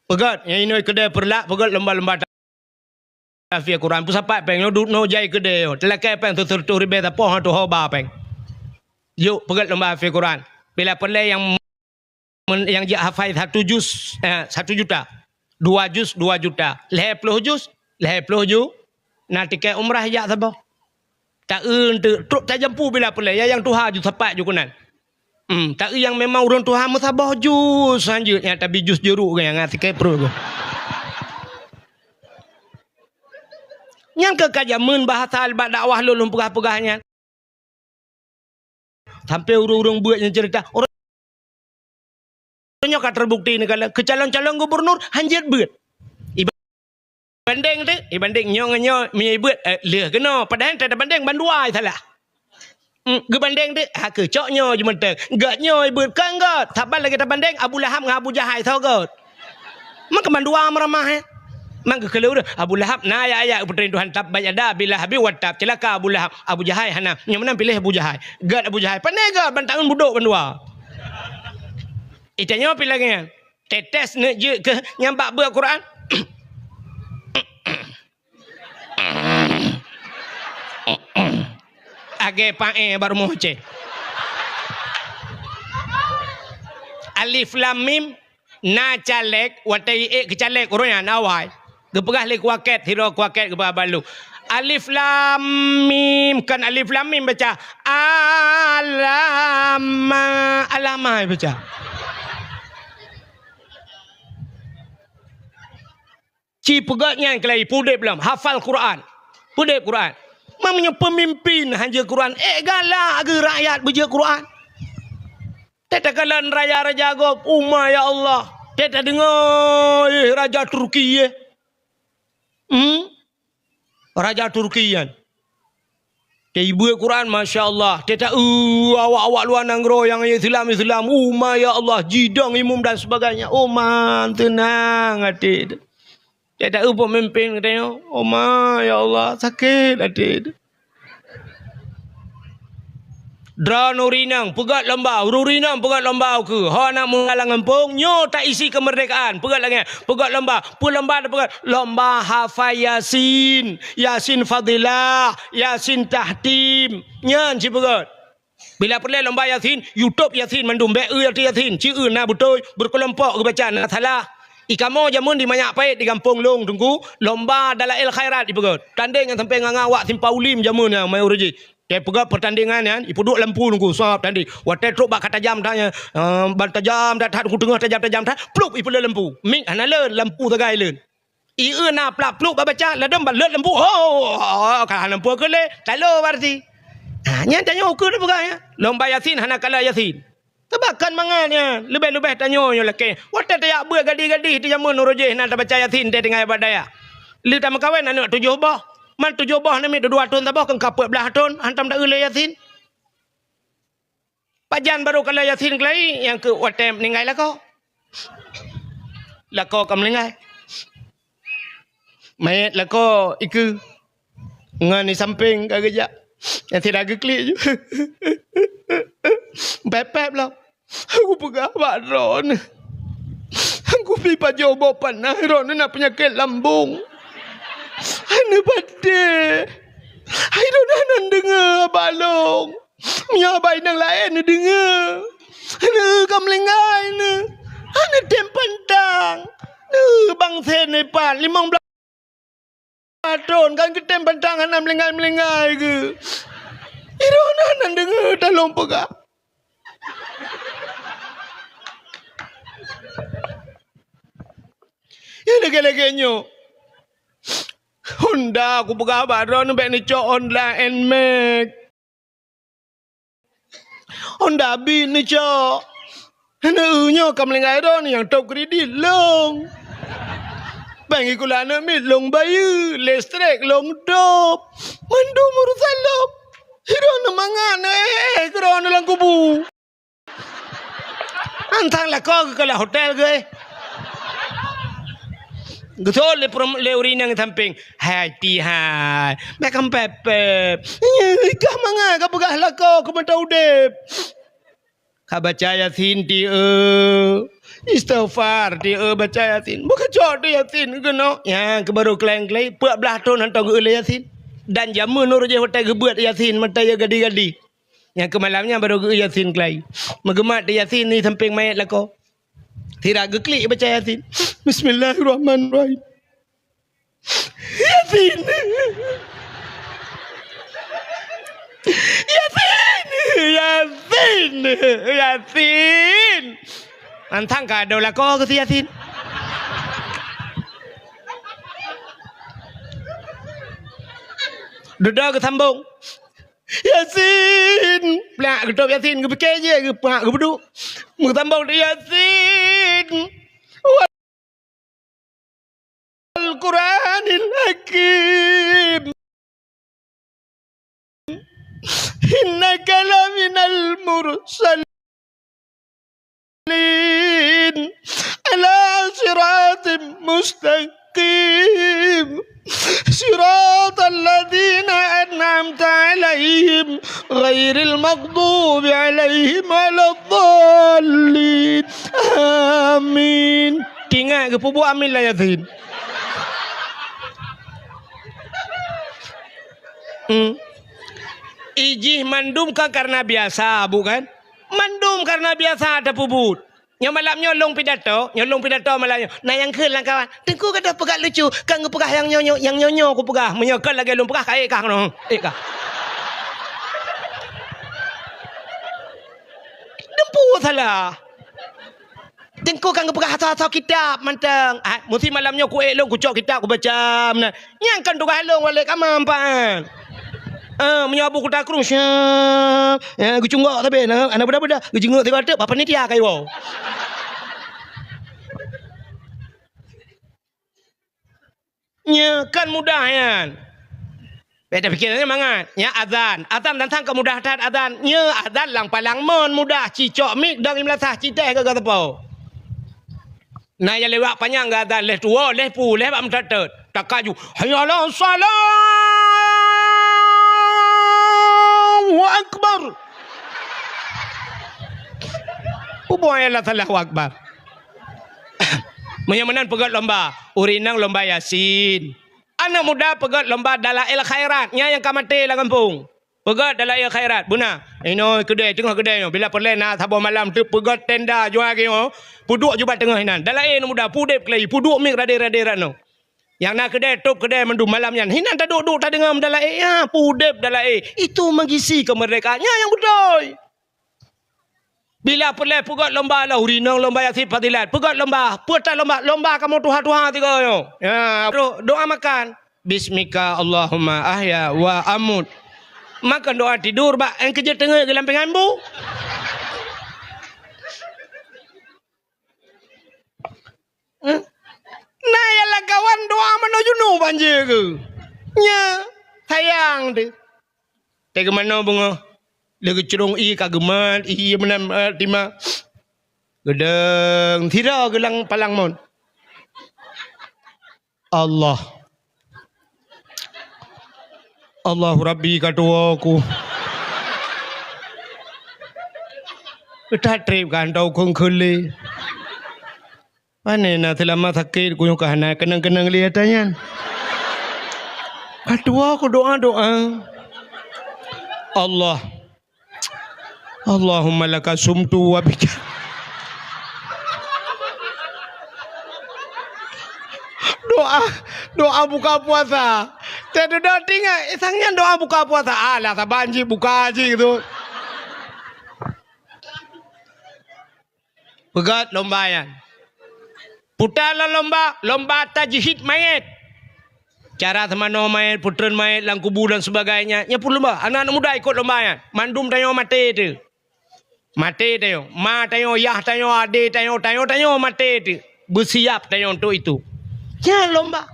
Peugét, nyang inoe keudè Peureulak, peugét lomba-lomba tahfiz Quran. Peusapat péng, nyoe duek noe jai keudè, teulakée péng tutoh ribée sapoh, ha tuho ba péng. Jok, peugét lomba tahfiz Quran. Bila peureulée nyang men-, nyang jak hafai satu juz, eh, satu juta. Dua juz, dua juta. Lhée ploh juz, lhée ploh ju-, na tikée umrah jak saboh. Taeu teuk trok tajampu bila peureulée, ya nyang tuha ju sapat ju keunan. Hmm, taeu nyang memang ureuëng tuha meusaboh juz hanjeuet, nyang tabi juz jeuruk nyang ngat tikée pruet geuh. Nyan keuh ka jameun bahasa bak dakwah lôn, lôn peugah-peugah nyan. Sampai ureuëng-ureuëng beuet nyang ceurita, ureuëng nyoe ka teubukti neukalon keu calon-calon gubernur hanjeuet beuet. Ibandeng teuk, ibandeng nyoe ngon nyoe meunyoe ibeuet, eh, lheueh keunoe. Padahai tabandeng bandua salah. Hmm, geubandeng teuk, ha keucok nyoe jimeuteuk. Gét nyoe ibeuet, kon gét. Saban lagée tabandeng Abu Lahab ngon Abu Jahai, soe gét. Man keu mandua meuramah, eh. Man keu keuleue ureuëng. Abu Lahab na ayat-ayat geupeuteurimong Tuhan, "Tabbat yada Abi Lahabin wa tab." Ceulaka Abu Lahab. Abu Jahai hana. Nyang meunan piléh Abu Jahai. Gét Abu Jahai. Pane gét ban taeun budok bandua. Itanyoe pih lagée nyan. Tetes neuk jeuet keu nyang bak beuet Quran. Agée paéh bak rumoh Aceh. Alif Lam Mim. Na caleg, watèe ék keu caleg ureueng nyan awai. Geupeugah lé kuakét, sidroe kuakét geupeugah bak lôn, "Alif lam mim," kon alif lam mim baca. "Alama, alama," baca. Ci peugét nyan keulai, peudeb lom, hafal Quran. Peudeb Quran. Meunyoe peumimpin han jeuet Quran, ék galak geu rakyat beujeuet Quran. Teuh takalon raja-raja gob, "Uma ya Allah." Teuh tadeungoe, eh, raja Turki, eh. Hmm? Raja Turki nyan. Teuh ibeuet Quran, masya Allah. Teuh ta-, eh, awak-awak luwa nanggroe nyang Islam-Islam, "Uma ya Allah," jidong imum dan sebagainya. Uma, teunang até. Teuh ta-, eh, peumimpin geutanyoe, "Uma ya Allah," sakét até. Droeneuh ureueng inong peugét lom bak, ureueng inong peugét lom bak ukeue. Ho na muda lam gampông, nyoe taisi keumeurdekaan. Peugét lagèe nyan, peugét lom bak. Peue lom bak tapeugét? Lom bak hafai Yasin, Yasin Fadilah, Yasin Tahtim. Nyan ci peugét. Bila peureulèe lom bak Yasin, YouTube Yasin mandum, bèk eu Yasin, Yasin. Ci eu na beutôi, beukeulompok geubaca, na salah. I kamoe jameun di Manyak Pait di gampông lôn, Teungku, lom bak Dalail Khairat ipeugét. Tandeng nyan sampoe ngon awak Simpang Ulim jameun nyan, maé ureueng jih. Teuh peugét peurtandingan nyan, ipeuduek lampu, Teungku, sab tandeng. Watèe trok bak ka tajam that nyan, eh, ban tajam that, that, Teungku, teungoh tajam-tajam that, plup, ipeuleuet lampu. Mik hana leuet, lampu sagai leuet. I eu na plak-plup bak baca, ladôm ban leuet lampu. Oh, ka lampu keu lé, talo berarti. Ha, nyan tanyoe ukeue tapeugah nyan. Lom bak Yasin hana kalon Yasin. Teubakon mangat nyan, leubeh-leubeh tanyoe nyoe lakèe. Watèe tajak beuet gadih-gadih di jameun uroe jéh na tabaca Yasin teuh tinggai bak dayah. Lheueh tameukawen aneuk tujoh boh. Man tujoh boh namiet dua thôn saboh, keu ka peuet blaih thôn, hantom ta-eu lé Yasin. Pajan barô kalon Yasin keulai, nyang keu watèe meuninggai lakoe. Lakoe ka meuninggai. Manyét lakoe ikeue. Ngon di sampéng ka geujak. Nyang sira geuklik ju. Pép-pép lom. Aku peugah bak droeneuh. Aku pi pajoh boh panas, droeneuh na peunyakét lambông. Hana patéh. Hai droeneuh hana deungö haba lôn. Meunyoe haba inong laén neudeungö. Hana ka meulinggai neuh. Hana tem pantang. Neuh bang sén ipat limong blaih thôn kan geutem bantang hana meulinggai-meulinggai geuh. Iroh na nan deungö talông peugah. Ya lagèe-lagèe nyoe. Honda kupeugah bak droeneuh bèk neucok Honda Nmax. Honda Beat neucok. Hana eu nyoe ka meulinggai droeneuh nyang top kredit lôn. Péng sikula aneuk miet lôn bayeue, listrik lôn dôb. Mandum urusan lôn. Droeneuh mangat neuéh droeneuh lam kubu. Antang lakoe geukalon hotel geuh. Geuseuôt lé peurum-, lé ureueng inong sampéng. Hai tihai, bèk kampèe-pèe. Nyoe kah mangat ka peugah lakoe keu mata udép. Ka baca Yasin tieu. Istighfar tieu baca Yasin. Bukon cok teuh Yasin keunoe. Nyang keu barô keulai-keulai, peuet blaih thôn hantom geu-eu lé Yasin. Dan jameun uroe jéh watèe geubeuet Yasin, mata jih gadih-gadih. Nyang keu malam nyan barô geu-eu Yasin keulai. Meugeumat teuh Yasin di sampéng manyét lakoe. Sira geuklik baca Yasin. Bismillahirrahmanirrahim. Yasin. Yasin. Yasin. Yasin. Antang ka adoe lakoe keu si Yasin. Dudoe geusambông. Yasin! Plak geutôb Yasin, geupike jih, geuplak geupeuduek. Meusambông di Yasin. Wal Qur'anil Hakim. Innaka laminal mursalin. Ala siratim mustaqim. Siratal ladzina an'amta 'alaihim ghairil maghdubi 'alaihim waladdallin. Amin. Tingat geupeubuet amin lam Yasin. Hmm. Ijih mandum kan karena biasa, bukan? Mandum karena biasa tapeubuet. Nyoe malam nyoe lôn pidato, nyoe lôn pidato malam nyoe. Na nyang kheun lam kawan, "Teungku ka peugah lucu, ka geupeugah nyang nyoe nyoe, nyang nyoe nyoe kupeugah. Meunyoe kon lagèe lôn peugah, ka ék kah keunoe, ék kah." Deumpu salah. Teungku ka geupeugah asoe-asoe kitab mantong. Ah, meusi malam nyoe ku ék lôn kucok kitab kubaca meunan. Nyan kan tugaih lôn walek kama empat. Ah, meunyoe Abu Kuta Krueng, siap. Ya, geucunggok sabe, na, aneuk beuda-beuda, geucunggok tiga teuk, bak panitia ka iwoe. Nya kan mudah nyan. Bèk tapike nyan mangat. Nya azan. Azan tantang keumudahan azan. Nya azan lam palang mon mudah. Cicok mik dong i meulasah citeh keu gata po. Na nyang lewat panyang gata leh tuwo, leh pu, leh bak meuteut-teut. Takaju. Hayya 'alas shalah. Allahu akbar. Peue buet Allahu akbar. Meunyoe meunan peugöt lomba, ureueng inong lomba Yasin. Aneuk muda peugöt lomba dalail khairat, nyan nyang ka maté lam gampông. Peugöt dalail khairat, beuna. Inoe keudè, teungoh keudè nyoe, bila peureulèe na saboh malam teuh peugöt tenda jual lagèe nyoe, peuduek ju bak teungoh inan. Dalail aneuk muda, peuudép keulai, peuduek miek radé-radé rot nyoe. Nyang na keudè, tôb keudè mandum malam nyan. Hinan taduek-duek tadeungoe dalail, ya, peuudép dalail. Itu mengisi kemerdekaan. Nyan nyang beutôi. Bila peureulèe peugöt lomba lah, ureueng inong lomba Yasin fadilat, peugöt lomba, peue that lomba, lomba kamoe tuha-tuha tiga nyoe. Ya, terus doa makan. Bismika Allahumma ahya wa amut. Makan doa tidur bak, eh, keujeuet teungeut geuh lam pingan bu. Eh? Na nyang lam kawan doa manoe junub banjir keuh. Nya, sayang teuh. Teuh geumanoe beungoh. Lé geucrông ié ka geumat, ié meunan, eh, tima. Geudong, sidroe geulang palang mon. Allah. Allahu Rabbi ka tuwoe ku. Ka trép ka hantom kheueh lé. Pane na seulama sakét ku nyoe ka hana keunong-keunong lé ata nyan. Ka tuwoe ku doa-doa. Allah. Allahumma laka sumtu wa bika. Doa, doa buka puasa. Teuh dudoe tingat, sang nyan doa buka puasa. Alah, saban jih buka jih tu. Peugöt lomba nyan. Puta lom lomba, lomba tajhid mayét. Cara seumanoe mayét, peutreun mayét lam kubu dan sebagainya. Nyan pun lomba. Aneuk-aneuk muda ikot lomba nyan. Mandum tanyoe maté teuh. Maté tanyoe. Ma tanyoe, yah tanyoe, adé tanyoe, tanyoe, tanyoe maté teuh. Beusiap tanyoe untuk itu. Nyan lomba.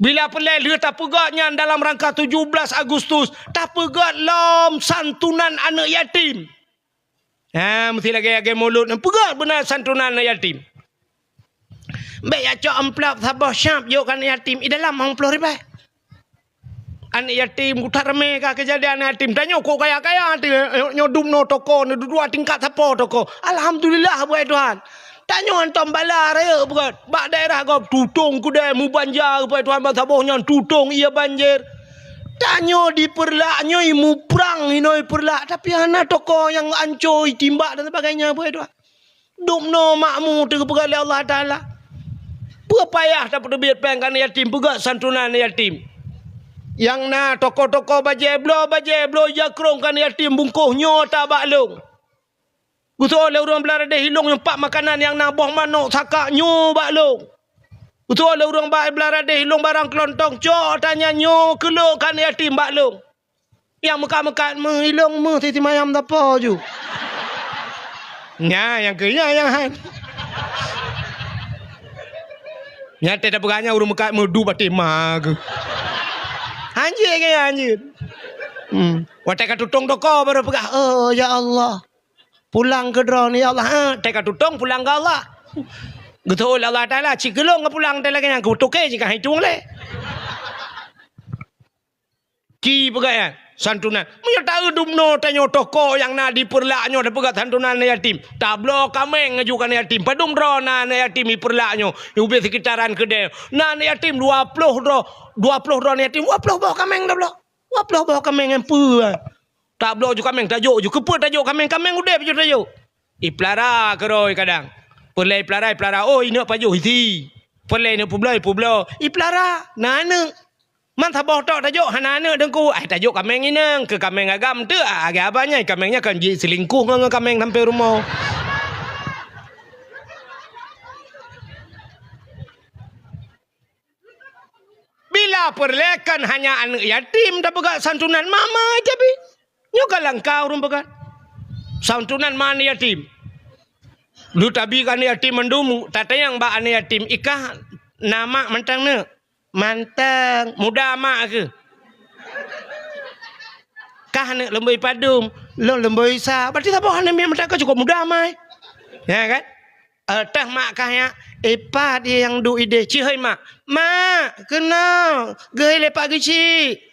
Bila peureulèe lheueh tapeugöt nyan dalam rangka tujuh belas Agustus, tapeugöt lom santunan aneuk yatim. Ha, meusti lagèe-lagèe mulod nyan peugöt beuna santunan aneuk yatim. Bèk jak cok amplop saboh syap jok keu aneuk yatim, i dalam limong ploh ribèe. Aneuk yatim, ku that ramé ka keujadian aneuk yatim. Tanyoe kok kaya-kaya teuh, nyoe dumnoe toko, nyoe dua tingkat sapo toko. Alhamdulillah, buet Tuhan. Tanyoe hantom bala rayeuk beugöt. Bak daerah gob tutong keudè mubanja, buet Tuhan, ban saboh nyan tutong ié banjir. Tanyoe di Peureulak nyoe muprang inoe Peureulak, tapi hana toko nyang anco, itimbak dan sebagainya, buet Tuhan. Dumnoe makmu teuh geupeugah lé Allah Taala. Peue payah tapeuteubiet péng keu aneuk yatim, peugah santunan aneuk yatim. Nyang na toko-toko bajèe bloe, bajèe bloe, jakrong keu aneuk yatim bungkôh nyoe ata bak lôn. Geusoe lé ureueng Bangladesh ilong nyoe pat makanan nyang na boh manok sakak nyoe bak lôn. Geusoe lé ureueng ba-, Bangladesh ilong barang keulontong cok ata nyan nyoe keu lôn keu aneuk yatim bak lôn. Nyang meukat-meukat meuilong meuh siti mayam sapo ju. Nya nyang keu nya nyang han. Nyan teuh tapeugah nyan ureueng meukat meudu batéh ma geuh. Hanjeuet nyan hanjeuet. Hmm. Watèe ka tutong toko baru peugah, "Oh, ya Allah. Pulang keu droeneuh, ya Allah." Ha, teuh ka tutong pulang keu Allah. Geuteu'ôt lé Allah Taala, ci keu lôn geupulang teuh lagèe nyan, keu tukè jih ka hai tueng lé. Ci peugah nyan, santunan. Meunyoe taeu dumnoe tanyoe toko nyang na di Peureulak nyoe tapeugah santunan aneuk yatim, tabloe kaméng laju keu aneuk yatim. Padum droe na aneuk yatim di Peureulak nyoe, ubé sekitaran keudè. Na aneuk yatim dua ploh droe, dua ploh droe aneuk yatim, dua ploh boh kaméng tabloe. Dua ploh boh kaméng nyan peue? Tabloe ju kaméng, tajok ju. Keupeue tajok kaméng? Kaméng udép ju tajok. Ipeulara keudroe kadang. Peureulée ipeulara, ipeulara. Oh, ineuk pajoh isi. Peureulée ineuk peubloe, ipubloe. Ipeulara, na aneuk. Man saboh tok tajok hana aneuk teungku. Ai tajok kaméng inong, keu kaméng agam teuk. Ah, lagée abah nyan, kaméng nyan kan jeuet seulingkuh ngon, ngon kaméng sampoe rumoh. Bila peureulée kan hanya aneuk yatim tapeugah santunan mama tapi. Nyoe ka langkah ureuëng peugah. Santunan ma aneuk yatim. Lu tabi keu aneuk yatim mandum, tatanyong bak aneuk yatim, "Ikah na mak mantong neuk?" "Mantong." "Muda mak keuh?" "Kah neuk leumboi padum?" "Lôn leumboi sa." Berarti saboh aneuk miet mantong ka cukôp muda mai. Ya kan? Eh, teuh mak kah nyak, "Eh, pat nyang duek ideh?" "Cihôi mak." "Mak, keunoe, geuhôi lé Pak Geuchik."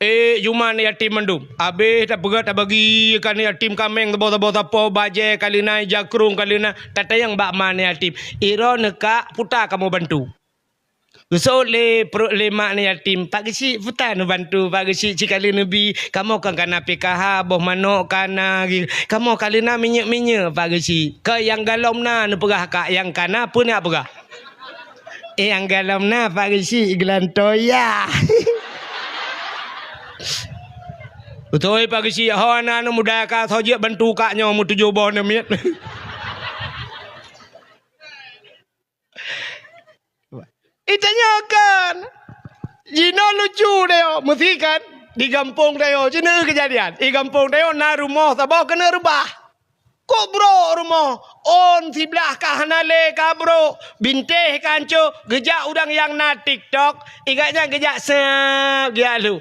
Eh, juma aneuk yatim mandum. Abéh tapeugah tabagi keu aneuk yatim kaméng saboh-saboh sapo, bajée ka leunan, jakrong ka leunan, tatanyong bak ma aneuk yatim. "Iroe neuk kak, peue ta kamoe bantu?" Geuseuôt lé pruet lé mak aneuk yatim, "Pak Geuchik, peue ta neubantu, Pak Geuchik, cit ka lheueh neubi, kamoe kan ka na P K H, boh manok ka na, kamoe ka lheueh na minyeuk-minyeuk, Pak Geuchik." "Keu nyang galom na neupeugah kak, nyang ka na peue neuk peugah?" "Eh, nyang galom na, Pak Geuchik, geulantoe ya." "Beutôi, Pak Geuchik, ho na aneuk muda ka, soe jeuet bantu kak nyoe meutujoh boh aneuk miet." Itanyoe kan, jinoe lucu deh, meusti kan, di gampông tanyoe, jinoe keujadian, di gampông tanyoe na rumoh saboh keuneuk reubah. Kok brok rumoh, ôn siblah ka hana lé ka brok, bintéh ka ancô, geujak ureuëng nyang na TikTok, igat nyan geujak seup, geujak lhôh.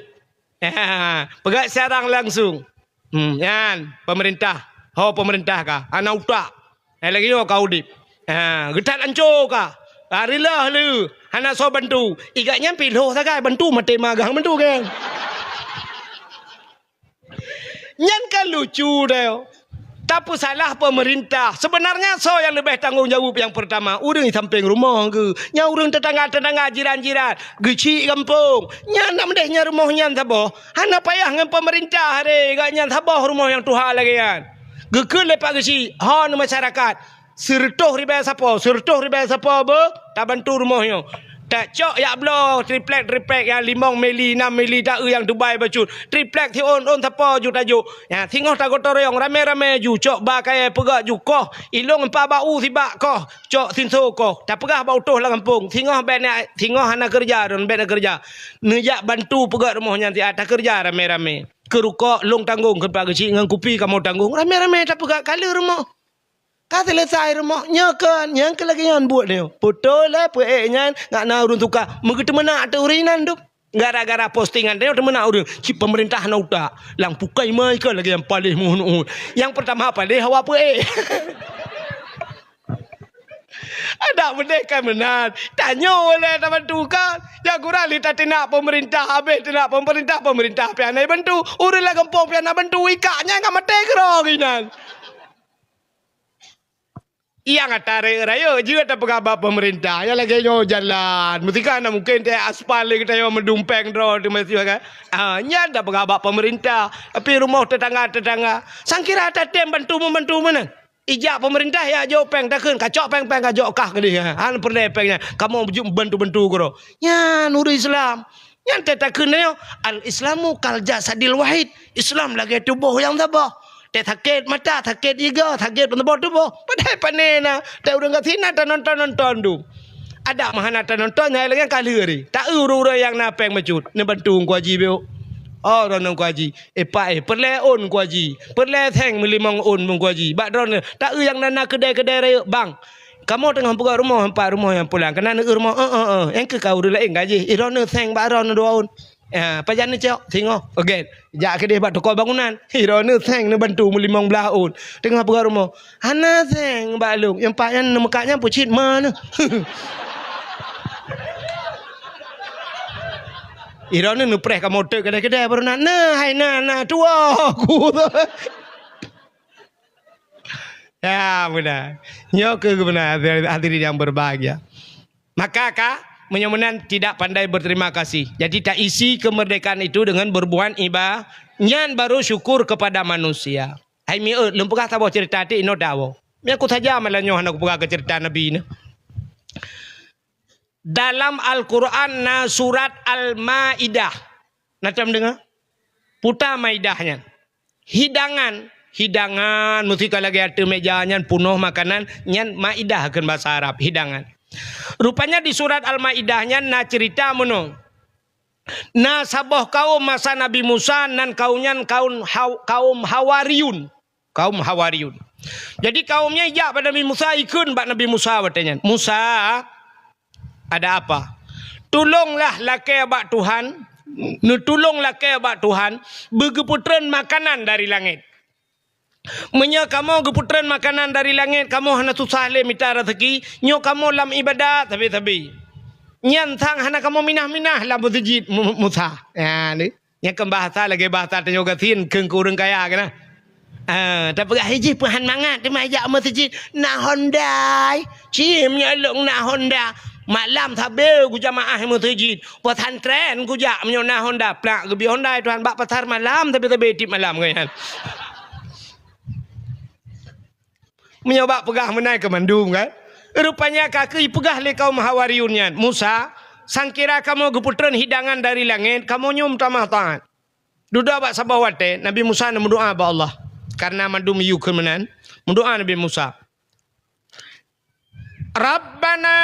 Peugah siarang langsung. Hmm, nyan, pemerintah. Ho pemerintah ka, hana utak. Hai lagée nyoe ka udeb. Ha, geuthat ancô ka. Ha, rilah lé, hana soe bantu. Igat nyan pih lhôh sagai, bantu maté magang bantu kan. Nyan kan lucu deh. Tapeusalah pemerintah. Sebenarnya soe nyang leubeh tanggong jaweueb nyang pertama? Ureuëng di sampéng rumoh geuh. Nyan ureuëng tetangga-tetangga, jiran-jiran. Geuchik gampông. Nyan nak meudeh nyan rumoh nyan saboh. Hana payah ngon pemerintah re, gak nyan saboh rumoh nyang tuha lagée nyan. Geukheun lé Pak Geuchik, ho neumasyarakat. Sireutôh ribée sapo, sireutôh ribée sapo beuh, tabantu rumoh nyoe. Tacok jak bloe triplek-triplek nyang limong mili, nam mili, taeu nyang Dubai bacut. Triplek siôn-ôn sapo ju tajok. Nyan, singoh tagotong royong ramé-ramé ju, cok ba kayée peugah ju koh. Ilong empat bak u sibak koh, cok sinso koh. Tapeugah bak utôh lam gampông, singoh bék na, singoh hana keureuja, droen bék na keureuja. Neujak bantu peugah rumoh nyan siat, takeureuja ramé-ramé. Keu rukok lôn tanggong, keu Pak Geuchik ngon kupi kamoe tanggong. Ramé-ramé tapeugah kaleue rumoh. Ka seuleusai rumoh, nyoe kon, nyang keu lagée nyan buet nyoe. Putôh lé peuék nyan, ngat na ureuëng suka. Meugeuteumeuna ateueh ureuëng inan tu. Gara-gara postingan nyoe teumeuna ureuëng. Cit pemerintah na utak. Lam pukai mai ka lagée nyang paléh muhun-uhun. Nyang pertama paléh hawa peuék. Adak beudeh kan meunan. Tanyoe lé tabantu kan. Nyang kurang lé tateunak pemerintah, habéh teunak pemerintah, pemerintah pian na bantu. Ureuëng lam gampông pian na bantu, ikak nyan ka maté keudroe inan. Nyang ata rayeuk-rayeuk jeuet tapeugah bak pemerintah, nyang lagée nyoe jalan. Meutika na mungken teuh aspal lé geutanyoe meudumpéng droe teuh meusiwa kan. Ah, nyan tapeugah bak pemerintah. Tapi rumoh tetangga-tetangga, sangkira tatem bantu-membantu meunan. Ijak pemerintah ya jok péng takheun, kacok péng-péng kajok kah keudeh. Han peureulée péng nyan. Kamoe beujeuet bantu-bantu keudroe. Nyan ureuëng Islam. Nyan teuh takheun nyoe, "Al-Islamu kal jasadil wahid." Islam lagée tuboh nyang saboh. Teuh sakét mata, sakét iga, sakét peunaboh tuboh. Padahai pané na, teuh ureuëng gasien na tanonton-nonton dum. Adak meuhana tanonton, hai lagée ka lheueh ri. Taeu ureuëng-ureuëng nyang na péng bacut, neubantu Teungku Haji biôk. Oh, droeneuh Teungku Haji. Eh, pak, eh, peureulée ôn Teungku Haji. Peureulée seng meulimong ôn Teungku Haji. Bak droeneuh, taeu nyang na, na keudée-keudée rayeuk bang. Kamoe teungoh peugah rumoh, empat rumoh nyang pulang. Keunan neueu rumoh, eh, eh, eh. Nyang keu ka ureuëng laén gaji. Ih, droeneuh seng bak droeneuh dua ôn. Ya, pajan neucok, singoh. Oke, jak keudeh bak toko bangunan. Ih, droeneuh seng neubantu meulimong blaih ôn. Teungoh peugah rumoh. Hana seng bak lôn. Nyang pat nyan neumeukat nyan peucit ma neuh. Ih, droeneuh neupreh kamoe teuk keudeh-keudeh baru na. Nah, hai na, na, tuwoe ku. Ya, beuna. Nyoe keuh beuna, hadirin yang berbahagia. Maka ka, meunyoe meunan tidak pandai berterima kasih. Jadi, taisi kemerdekaan itu dengan berbuat iba-, nyan baru syukur kepada manusia. Hai miet, lôn peugah saboh ceurita tik inoe tawoe. Meunyo kusaja malam nyoe hana kupeugah keu ceurita Nabi nyoe. Dalam Al-Quran na surat Al-Maidah. Na tom deungoe? Puta Maidah nyan. Hidangan, hidangan, meusika lagèe ateueh meja nyan peunoh makanan, nyan maidah kheun basa Arab, hidangan. Rupanya di surat Al-Maidah nyan na ceurita meunoe. Na saboh kaum masa Nabi Musa, nan kaum nyan kaum Haw-, kaum Hawariyun. Kaum Hawariyun. Jadi kaum nyan ijak bak Nabi Musa, ikheun bak Nabi Musa watèe nyan, "Musa, ada apa? Tulonglah lakèe bak Tuhan, neutulông lakèe bak Tuhan, beugeupeutrön makanan dari langèt. Meunyoe kamoe geupeutreun makanan dari langét, kamoe hana susah lé mita raseuki, nyoe kamoe lam iébadat sabe-sabe. Nyan sang hana kamoe minah-minah lam meuseujid Mu-, Musa." Nyan, nyan kan bahasa lagée bahasa tanyoe gasien keu ureuëng kaya keunan. Ah, tapeugah jih peuhan mangat teuma jak meuseujid na Honda. Cim nyan lôn na Honda. Malam sabe gujamaah meuseujid. Pesantren gujak meunyoe na Honda, plak geubi Honda Tuhan bak pasar malam sabe-sabe tiep malam kan. Meunyoe bak peugah meunan keu mandum kan. Rupanya ka keuh peugah lé kaum Hawariyun nyan, "Musa, sangkira kamoe geupeutreun hidangan dari langét, kamoe nyoe meutamah taát." Dudoe bak saboh watée, Nabi Musa neumeudoá bak Allah. Karena mandum yue keu meunan, meudoá Nabi Musa. "Rabbana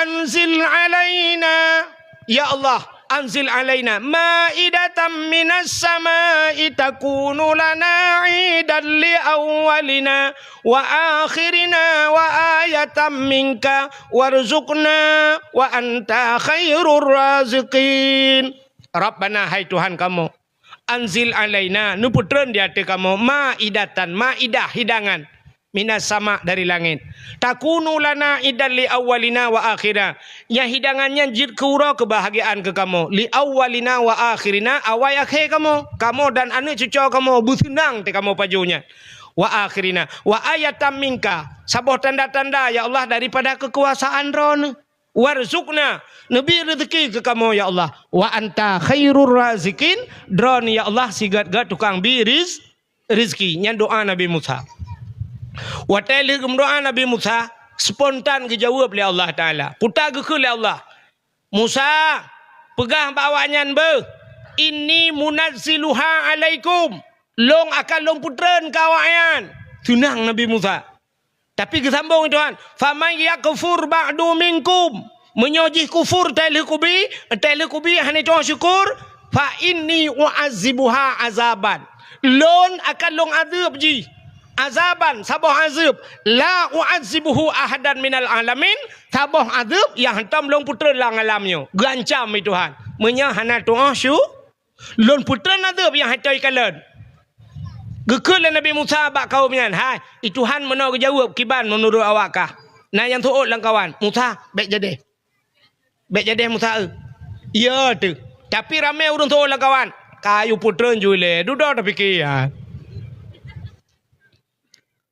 anzil alaina," ya Allah, "anzil alaina maidatan minas samai takunu lana idan li awwalina wa akhirina wa ayatan minka warzuqna wa anta khairur raziqin." Rabbana, hai Tuhan kamoe, "anzil alaina," neupeutreun di ateueh kamoe, "maidatan," maidah, hidangan, "minas sama," dari langét, "takunu lana idan li awwalina wa akhirina," nyang hidangan nyan jeuet keu uroe keubahgiaan keu kamoe, "li awwalina wa akhirina," awai akhé kamoe, kamoe dan aneuëk cucoe kamoe beuseunang teuh kamoe pajoh nyan, "wa akhirina," "wa ayatan minka," saboh tanda-tanda, ya Allah, daripada keukuasaan Droeneuh. "Warzuqna," neubi reuzeuki keu kamoe, ya Allah. "Wa anta khairur raziqin," Droeneuh, ya Allah, sigét-gét tukang bi riz-, reuzeuki. Nyan doá Nabi Musa. Watée lheueh geumeudoá Nabi Musa, spontan geujaweueb lé Allah Taala. Peue geukheun lé Allah, "Musa, peugah bak awaknyan beuh, 'Inni munazziluha alaikum,' lôn akan lôn peutreun keu awaknyan." Seunang Nabi Musa. Tapi geusambong Tuhan, "Faman yakfur ba'du minkum," meunyoe jih kufur teuh lheueh kubi, teuh lheueh kubi hana tu'oh syukur, "fa inni u'azzibuha azaban," lôn akan lôn azeueb jih, "azaban," saboh azeueb, "la u'azzibuhu ahadan minal alamin," saboh azeueb nyang hántom lôn peutreun lam alam nyoe. Geuancam lé Tuhan. Meunyoe hana tu'oh syu-, Lôn peutreun azeueb nyang hana tu'oh kalon. Geukheun lé Nabi Musa bak kaum nyan, "Hai, i Tuhan meunoe geujaweueb kiban meunurot awak kah? Na nyang seuôt lam kawan, 'Musa, bék jadeh. Bék jadeh Musa eu.'" Iya teuh. Tapi ramé ureuëng seuôt lam kawan, "Ka yue peutreun ju ilée, dudoe tapike, ha."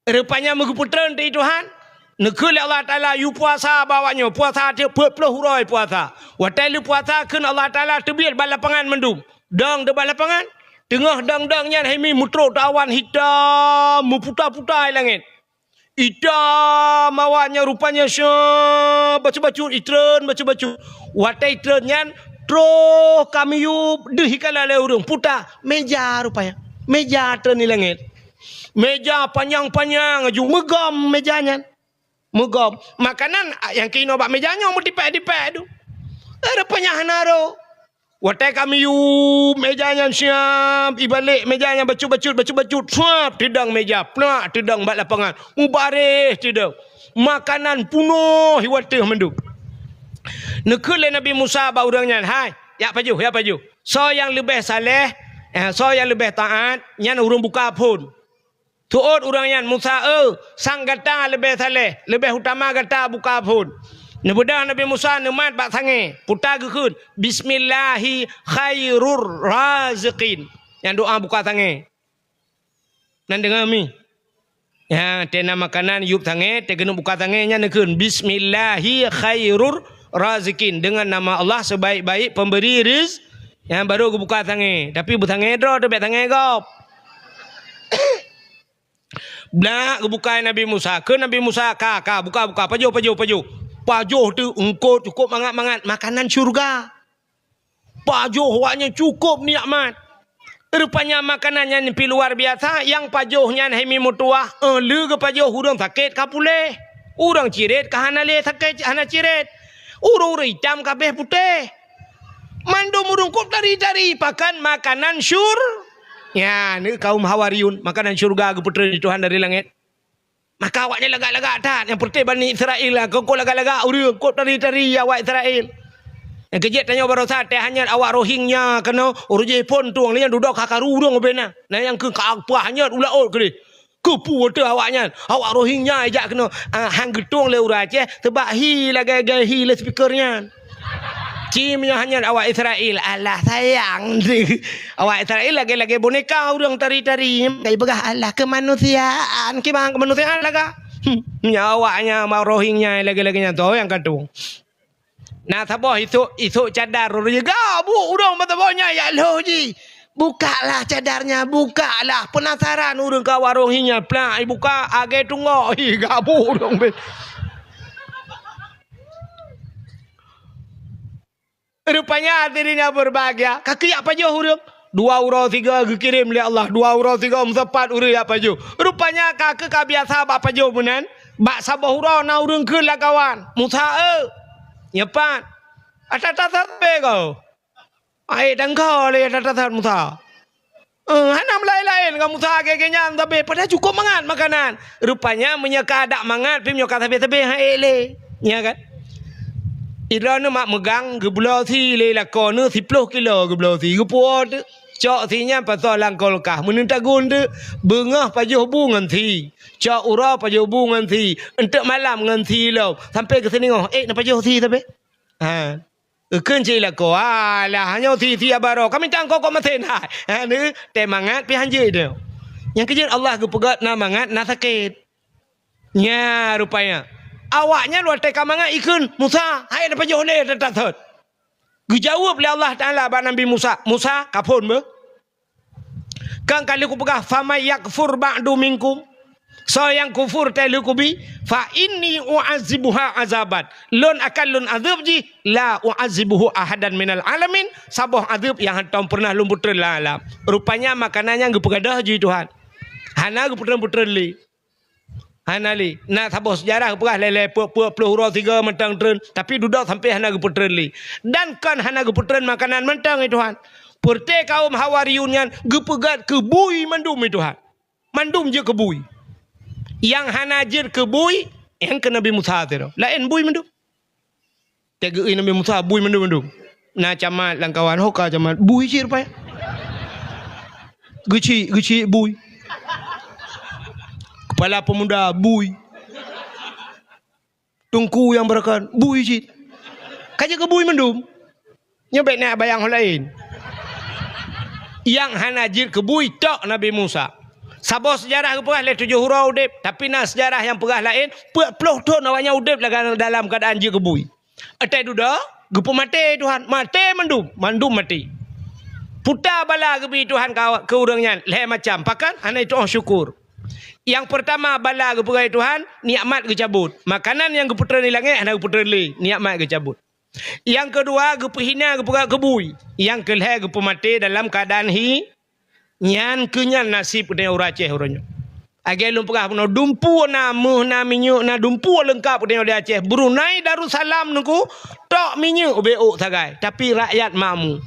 Rupanya meugeupeutrön teuh i Tuhan, neukheun lé Allah Taala yue puasa bak awak nyoe, puasa tiep peuet ploh uroe puasa. Watée lheueh puasa kheun Allah Taala teubiet bak lapangan mandum. Dong di bak lapangan, teungoh dong-dong nyan hai mi meutrok teuh awan hitam meuputa-puta i langét. Hitam awan nyan rupanya syeh bacut-bacut, itreun bacut-bacut. Watée itreun nyan troh ka miyub deuh ikala lé ureuëng puta méja rupanya. Méja treun i langét. Méja panyang-panyang aju meugom méja nyan. Meugom. Makanan, ah, nyang keunoe bak méja nyoe meutipék-tipék tu. Eh, rupanya hana rôh. Watée ka miyub méja nyan siab, ibalek méja nyan bacut-bacut, bacut-bacut, suab teudong méja, plak teudong bak lapangan. Mubareh teudong. Makanan punoh iwateuh mandum. Neukheun lé Nabi Musa bak ureuëng nyan, "Hai, jak pajoh, jak pajoh. Soe nyang leubeh saleh, eh, soe nyang leubeh taát, nyan ureuëng buka phon." Seuôt ureuëng nyan, "Musa, eu, sang gata leubeh saleh, leubeh utama gata buka phon." Neubeudôh Nabi Musa neumat bak sangée, puta geukheun, "Bismillahi khairur raziqin." Nyan doá buka sangée. Nan deungoe mi? Ya, teuh na makanan yub sangée, teuh keuneuk buka sangée nyan neukheun, "Bismillahi khairur raziqin." Dengan nama Allah sebaik-baik pemberi riz-, nyan baru geubuka sangée. Tapi beusangée droe teuh, bék sangée gob. Blah geubuka Nabi Musa. Keu Nabi Musa, "Ka, ka, buka, buka. Pajoh, pajoh, pajoh." Pajoh teungkot cukôp mangat-mangat. Makanan syurga. Pajoh awaknyan cukôp nikmat. Rupanya makanan nyan pih luar biasa, nyang pajoh nyan hai mi meutuwah, eh, lé geupajoh ureuëng sakét ka puléh. Ureuëng cirét ka hana lé sakét, hana cirét. Ureuëng-ureuëng itam ka abéh putéh. Mandum ureuëng cukôp tari-tari, pakan makanan syur-, ya, ni kaum Hawariyun, makanan syurga geupeutreun di Tuhan dari langét. Maka awaknyan lagak-lagak that, nyang peureté Bani Israel lah, keu lagak-lagak ureuëng, cukôp tari-tari awak Israel. Nyang keujeuet tanyoe baroesa teuh hanyot awak Rohingya keunoe, ureuëng jih phon tueng, nyan dudoe ka karu ureuëng ubé na. Na nyang keu ka pah hanyot u laôt keudeh. Keupeue teuh awaknyan, awak Rohingya ijak keunoe, ah, han geutueng lé ureuëng Aceh, teubak hi lagée-lagée hi lé speaker nyan. Ci meunyoe hanyot awak Israel, alah sayang. Awak Israel lagée-lagée boneka ureuëng tari-tari. Kai peugah alah keumanusiaan, kiban keumanusiaan laga. Hmm, nyan awaknyan ma Rohingya lagée-lagée nyan tu nyang ka tueng. Na saboh isôk, isôk cadar ureuëng gabuek ureuëng meusaboh nyan yak lhôh jih. Bukaklah cadarnya, bukaklah. Penasaran ureuëng ka awak Rohingya, plak ibuka, agée tunggok, hi gabuek ureuëng beh. Rupanya hadirin yang berbahagia, ka keuyak pajoh ureuëng. Dua uroe sigoe geukirém lé Allah, dua uroe sigoe meusapat ureuëng yak pajoh. Rupanya ka keu ka biasa bak pajoh meunan, bak saboh uroe na ureuëng kheun lakawan, "Musa, eu, nyoe pat, ata-ata sabe kau." Ai tangka lé ata-ata Musa. Eh, hana meulaén-laén ngon Musa lagée nyan sabe, padahai cukôp mangat makanan. Rupanya meunyoe ka adak mangat, pih meunyoe ka sabe-sabe, han ék lé. Nya kan? Droeneuh mak meugang, geubloe sie lé lakoe neuh siploh kilo geubloe sie. Geupuwoe teuk, cok sie nyan pasoe lam kulkas. Meuneun tagun teuk, beungoh pajoh bu ngon sie. Cok uroe pajoh bu ngon sie. Eunteuk malam ngon sie lom. Sampoe keu seuningoh, ék na pajoh sie sabe. Ha. Eukheun cit lakoe, "Alah, nyoe sie-sie baroe, kami tangkok kok maté hai." Ha, ni, teuh mangat pih han jeuet nyoe. Nyang keujeuet Allah geupeugét na mangat, na sakét. Nya rupanya. Awaknyan watée ka mangat ikheun, "Musa, hai na pajoh lé ata-ata sot." Geujaweueb lé Allah Taala bak Nabi Musa, "Musa, ka phon beuh." Kan ka lheueh kupeugah, "Faman yakfur ba'du minkum," soe nyang kufur teuh lheueh kubi, "fa inni u'adzibuha azaban," lôn akan lôn azeueb jih, "la u'adzibuhu ahadan minal alamin," saboh azeueb nyang hántom peureunah lôn peutreun lam alam. Rupanya makanan nyan geupeugadôh jih Tuhan. Hana geupeutreun-peutreun lé. Hana lé. Na saboh seujarah geupeugah lhée-lhée peuet-peuet ploh uroe sigoe mantong treun, tapi dudoe sampoe hana geupeutreun lé. Dan kon hana geupeutreun makanan mantong, ya Tuhan. Peureté kaum Hawariyun nyan geupeugét keu bui mandum, ya Tuhan. Mandum jeuet keu bui. Nyang hana jeuet keu bui, nyang keu Nabi Musa sidroe. Laén bui mandum. Teugeui Nabi Musa bui mandum-mandum. Na camat lam kawan, "Ho ka camat, bui cit rupanya. Geuchik, geuchik bui. Kepala pemuda bui. Teungku nyang beurakan bui cit." Ka jeuet keu bui mandum. Nyoe bék na bayang ho laén. Nyang hana jeuet keu bui tok Nabi Musa. Saboh seujarah geupeugah lhée tujoh uroe udeb, tapi na seujarah nyang peugah laén, peuet ploh thon awaknyan udeb lam, dalam keuadaan jeuet keu bui. Watée dudoe, geupeumaté Tuhan, maté mandum, mandum maté. Puta bala geubi Tuhan ka, keu ureuëng nyan lhée macam, pakon hana jituoh syukur. Nyang peurtama bala geupeugét Tuhan, nikmat geucabot. Makanan nyang geupeutreun di langét hana geupeutreun lé, nikmat geucabot. Nyang keudua, geupeuhina, geupeugét keu bui. Nyang keulhée, geupeumaté dalam keuadaan hi. Nyan keuh nyan naseb geutanyoe ureuëng Aceh uroe nyoe. Lagée lôn peugah bunoe, dumpeue na, méuh na, minyeuk na, dumpeue leungkab geutanyoe di Aceh. Brunei Darussalam nungku, tok minyeuk ubé ôk sagai, tapi rakyat makmu.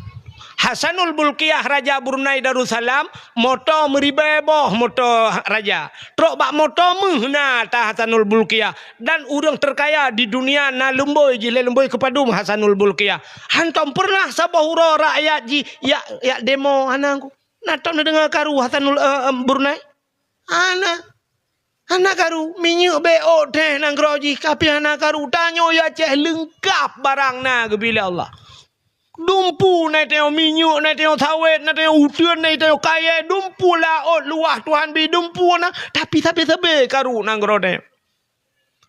Hasanul Bolkiah, raja Brunei Darussalam, moto meuribée boh moto raja. Trok bak moto méuh na ata Hasanul Bolkiah. Dan ureuëng terkaya di dunia na lumbôi jih lé lumbôi keupadum Hasanul Bolkiah. Hántom peureunah saboh uroe rakyat jih jak, jak demo hana. Na tom neudeungoe karu Hasanul, eh, eh, Brunei? Hana. Hana karu. Minyeuk bék ôk teuh nanggroe jih, tapi hana karu. Tanyoe Aceh leungkab barang na geubi lé Allah. Dumpeue na tanyoe, minyeuk na tanyoe, sawét na tanyoe, uteuen na tanyoe, kayée, dumpeue laôt luwah Tuhan bi, dumpeue na, tapi sabe-sabe karu nanggroe tanyoe.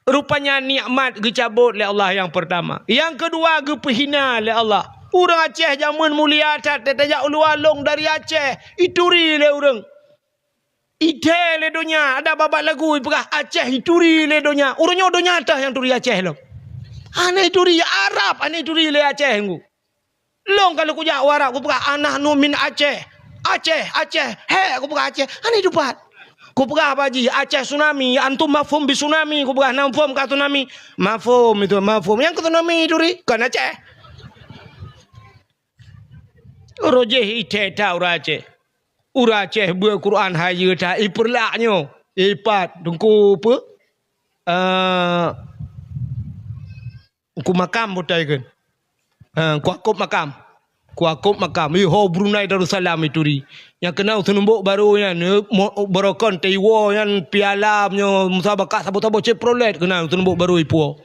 Rupanya nikmat geucabot lé Allah nyang peurtama. Nyang keudua geupeuhina lé Allah. Ureuëng Aceh jameun mulia that, tajak u luwa lôn dari Aceh, ituri lé ureuëng. Ithèe lé donya, ada babah lagu ipeugah Aceh ituri lé donya. Uroe nyoe donya teuh nyang turi Aceh lom. Hana ituri Arab, hana ituri lé Aceh ngu. Lôn ka lheueh kujak u Arab, kupeugah, "Ana nu min Aceh." "Aceh, Aceh." "He," kupeugah, "Aceh." Hana itupat. Kupeugah bak jih, "Aceh tsunami, antum mafhum bi tsunami." Kupeugah, "Na mafhum ka tsunami?" "Mafhum itu, mafhum." Nyang keu tsunami ituri, kon Aceh. Rojih ithèe that ureueng Aceh. Ureueng Aceh beuet Quran hayeue that, ipeurlak nyoe. Ipat, teungku peue? Eh, Teungku Makam butai kheun. Ha, Teungku Yakub Makam. Teungku Yakub Makam. Ih, ho Brunei Darussalam ituri. Nyang keunan u Seunumbok Barô nyan, eh, mo-, barokon teuiwoe nyan piala meunyoe musabakah saboh-saboh Chevrolet keunan u Seunumbok Barô ipuwoe.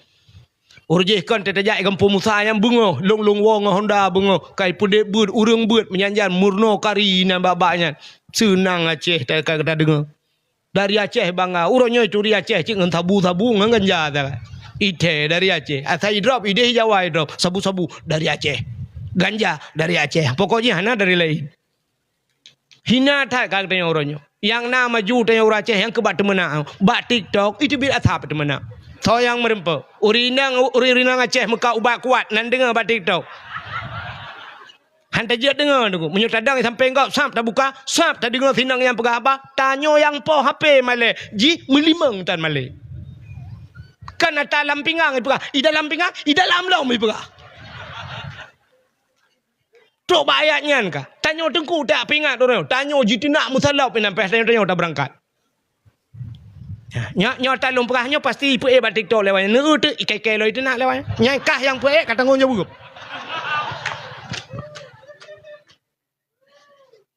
Ureueng jih kon teutajak i gampông Musa nyang beungoh, lôn-lôn woe ngon Honda beungoh, ka ipeudép beuet, ureueng beuet, meujan-jan meurunoe kari inan bak-bak nyan. Seunang Aceh ta-, ka, ka tadeungoe. Dari Aceh bangga, uroe nyoe ituri Aceh cit ngon sabu-sabu ngon ganja ta. Ithèe dari Aceh, asai idrop, idéh Jawa idrop, sabu-sabu dari Aceh. Ganja dari Aceh, pokok jih hana dari laén. Hina that ka geutanyoe uroe nyoe. Nyang na maju tanyoe ureueng Aceh nyang keu bak teumeunak. Bak TikTok, iteubiet asab teumeunak. Soe nyang meureumpok? Ureueng inong, ureueng inong Aceh meukat ubat kuat, nan deungoe bak TikTok. Han tajeuet deungoe, Teungku. Meunyoe tadong sampéng gob, sab tabuka, sab tadeungoe sinong nyang peugah haba, tanyoe nyang po H P malèe, jih meulimong tan malèe. Kan ata lam pingang ipeugah, i dalam pingang, i dalam lom ipeugah. Trok bak ayat nyan ka. Tanyoe teungku tak peuingat ureueng. Tanyoe jiteunak meusalop inan pih tanyoe, tanyoe tabeurangkat. Nyoe, nyoe ata lôn peugah nyoe pasti ipeuék bak TikTok lé awaknyan. Neu teuk ikai-kai lom iteunak lé awaknyan. Nyan kah nyang peuék ka tanggong jaweueb.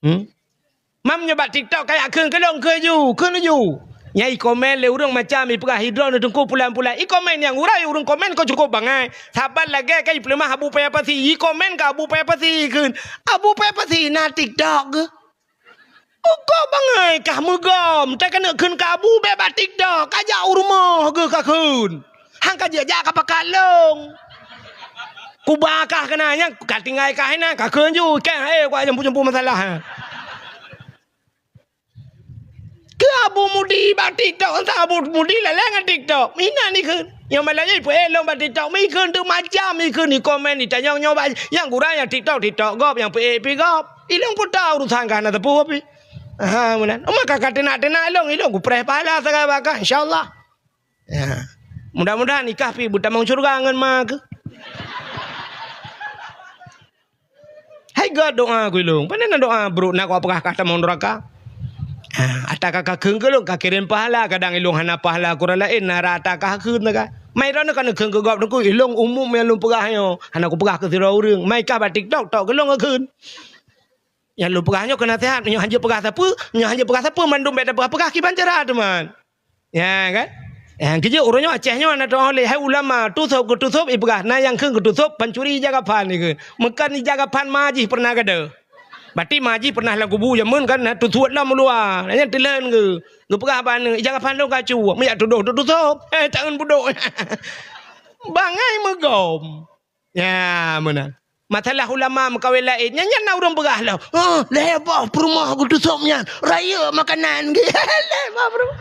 Hmm? Mam nyoe bak TikTok kayak kheun keulong keu ju, kheun ju. Nyang ikomen lé ureueng macam ipeugah idroe neu teungku pulan-pulan. Ikomen nyang urai ureueng komen kok cukup bangai. Saban lagèe ka ipeuleumah Abu Paya Pasi. Ikomen ka Abu Paya Pasi kheun. Abu Paya Pasi na TikTok geuh. Uko bangai kah meugom, ta keuneuk kheun ka Abu bèk bak TikTok, ka jak u rumoh geuh ka kheun. Han ka jeuet jak ka pakat lông. Kuba kah keunan nyang ka tinggai kah inan ka kheun ju, kèe hai, kuat jampu-jampu masalah. Keu Abu Mudi bak TikTok, entah Abu Mudi lalai ngon TikTok. Inan ikheun. Nyang malam nyoe ipeuék lông bak TikTok, mi kheun teuk macam ikheun, ikomen, itanyong nyoe bak nyang gura nyang TikTok, TikTok gob, nyang peuék pih gob. Ilông peue tao urusan ka hana teupeu pih. Ha, meunan. Maka ka teunak-teunak ilông, ilông kupreh pahala sagai bak kah, insya Allah. Ya. Mudah-mudahan ikah pih beutamong syeuruga ngon ma keuh. Hai gèt doa keu ilông. Pane na doa brok na kau peugah kah tamong neuraka. Ha, ata ka, ka kheun keu ilông, ka kirém pahala, kadang ilông hana pahala keu ureueng laén, na rata ka kheun ka. Mai droeneuh ka neukheun keu gob teungku, ilông umum nyang lôn peugah nyoe, hana kupeugah keu sidroe ureueng. Mai kah bak TikTok, tok keu ilông kheun. Nyang lôn peugah nyoe keu naseuhat, nyoe hanjeuet peugah sapeue, nyoe hanjeuet peugah sapeue, mandum bèk tapeugah-peugah kiban cara teuma. Ya kan? Ya, keujeuet uroe nyoe Aceh nyoe na tu'oh lé hai ulama, tusôb keu tusôb ipeugah, na nyang kheun keu tusôb pancuri ija kafan ikheun. Meukan ija kafan ma jih pernah gada. Berarti ma jih pernah lam kubu jameun kan na tusôb lam luwa. Na nyan teuleuen geu. Geupeugah bak aneuk, ija kafan lôn ka cuek, meujak tudoh tusôb. Eh, tangan budok. Bangai meugom. Ya, meunan. Masalah ulama meukawen laén, nyan, nyan na ureueng peugah lom. "Oh, lhèe boh peurumoh geutusôb nyan, rayeuk makanan." Lhèe boh peurumoh.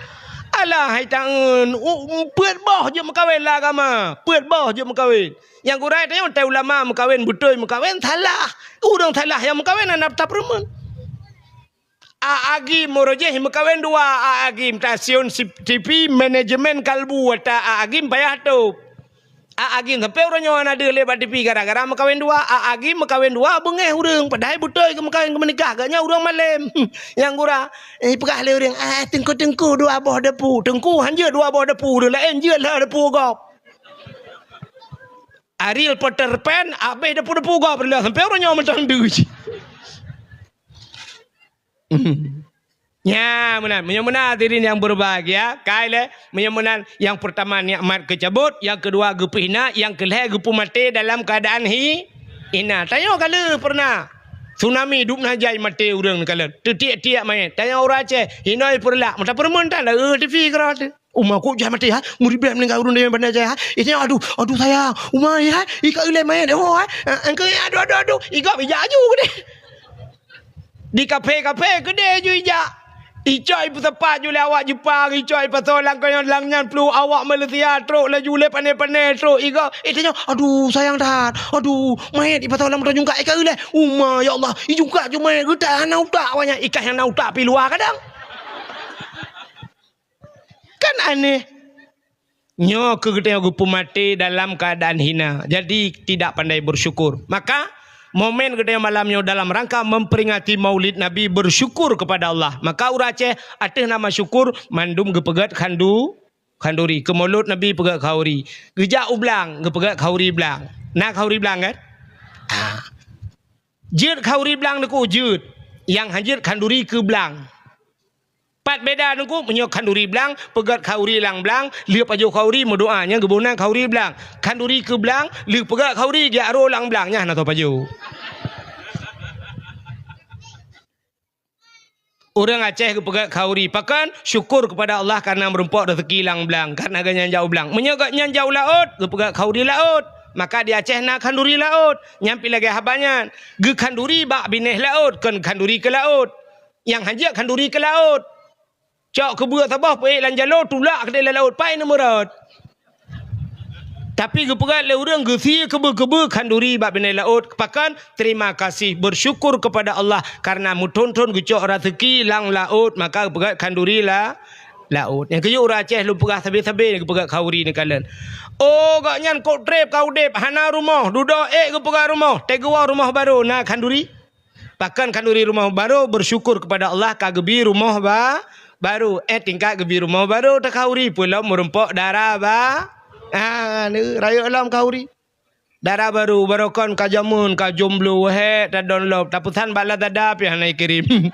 Alah, hai tangeun, u-, peuet boh jeuet meukawen lam agama. Peuet boh jeuet meukawen. Nyang gura tanyoe, tai ulama meukawen, beutôi meukawen, salah. Ureueng salah nyang meukawen hana tapeurumeun. A Agim uroe jih meukawen dua, A Agim stasiun si-, T V manajemen kalbu ata A Agim payah tôb. A Agim sampoe uroe nyoe hana deuh lé bak T V gara-gara meukawen dua. A Agim meukawen dua beungéh ureueng, padahai beutôi geumeukawen geumeunikah, geuh nyan ureueng malém. Nyang gura, eh, peugah lé ureueng, "Ah, teungku-teungku dua boh depu." Teungku han jeuet dua boh depu, ureueng laén jeuet lhèe depu gob. Ariel Peter Pan, abéh depu-depu gob, sampoe uroe nyoe mantong deuh. Nya, meunan. Meunyoe meunan hadirin yang berbahagia, kai lé, meunyoe meunan yang pertama nikmat keucabot, yang kedua geupeuhina, yang keulhèe geupeumaté dalam keadaan hi-, hina. Tanyoe ka lheueh pernah. Tsunami dub na jai maté ureueng kalon. Teutiek-tiek manyét. Tanyoe ureueng Aceh, hinoe peureulak, meuta peurumeun tan, eh, T V keudroe teuh. Uma kok jai maté, ha? Meuribèe meuninggai ureueng dan bandar jai, ha? Ijak, aduh, aduh sayang. Uma, ya, ha? Ika ilèe manyét, oh, ha? Eh, engkau, aduh, aduh, aduh. Igop ijak aju keudéh. Di kafe-kafe keudéh ju ijak. Icok ipeusapat ju lé awak Jepang, icok ipasoe lam keunoe lam nyan pluek, awak Malaysia trok laju lé pané-pané trok igob. Eh, tanyoe, "Aduh, sayang that. Aduh, manyét ipasoe lam moto jungkat, eh, ka ilée." Uma, ya Allah, ijungkat ju manyét geutak hana utak awak nyan. Ikan nyang na utak pi luwa kadang. Kan aneh. Nyoe keuh geutanyoe geupeumaté dalam keuadaan hina, jadi tidak pandai bersyukur. Maka, momen geutanyoe malam nyoe dalam rangka memperingati Maulid Nabi, bersyukur kepada Allah. Maka ureueng Aceh ateueh nama syukur, mandum geupeugét khandu-, khanduri. Keu Maulud Nabi peugét khauri. Geujak u blang, geupeugét khauri blang. Na khauri blang kan? Ha. Jeuet khauri blang Teungku, jeuet. Nyang han jeuet khanduri keu blang. Pat beda Teungku, meunyoe khanduri blang, peugét khauri lam blang, lheueh pajoh khauri meudoa, nyan geuboh nan khauri blang. Khanduri keu blang, lheueh peugét khauri, jak rô lam blang, nyan hana soe pajoh. Ureueng Aceh geupeugét khauri, pakon? Syukur kepada Allah karena meurumpok rezeki lam blang, karena gobnyan jak u blang. Meunyoe gobnyan jak u laôt, geupeugét khauri laôt. Maka di Aceh na khanduri laôt, nyan pi lagée haba nyan. Geukhanduri bak binéh laôt, kon khanduri keu laôt. Nyang han jeuet khanduri keu laôt. Cok keubeue saboh peuék lam jalô, tulak keudéh lam laôt, pai neumeurot. Tapi geupeugét lé ureueng geusie keubeue-keubeue khanduri bak binéh laôt, pakon? Terima kasih, bersyukur kepada Allah karena meuthon-thon geucok rezeki lam laôt, maka geupeugét khanduri la-, laôt. Nyang keujeuet ureueng Aceh lôn peugah sabe-sabe geupeugét khauri neukalon. Oh, gobnyan kok treb ka udeb, hana rumoh, dudoe ék geupeugét rumoh, teugeuwoe rumoh barô, na khanduri? Pakon khanduri rumoh barô, bersyukur kepada Allah ka geubi rumoh ba-, barô. Eh, tingkat geubi rumoh barô, takhauri peue lom meurumpok dara ba-, ah, ni, rayeuk lom khauri. Dara barô, barokon ka jameun, ka jomblo, hék, tadon lom, tapeusan bak Lazada pih hana ikirém.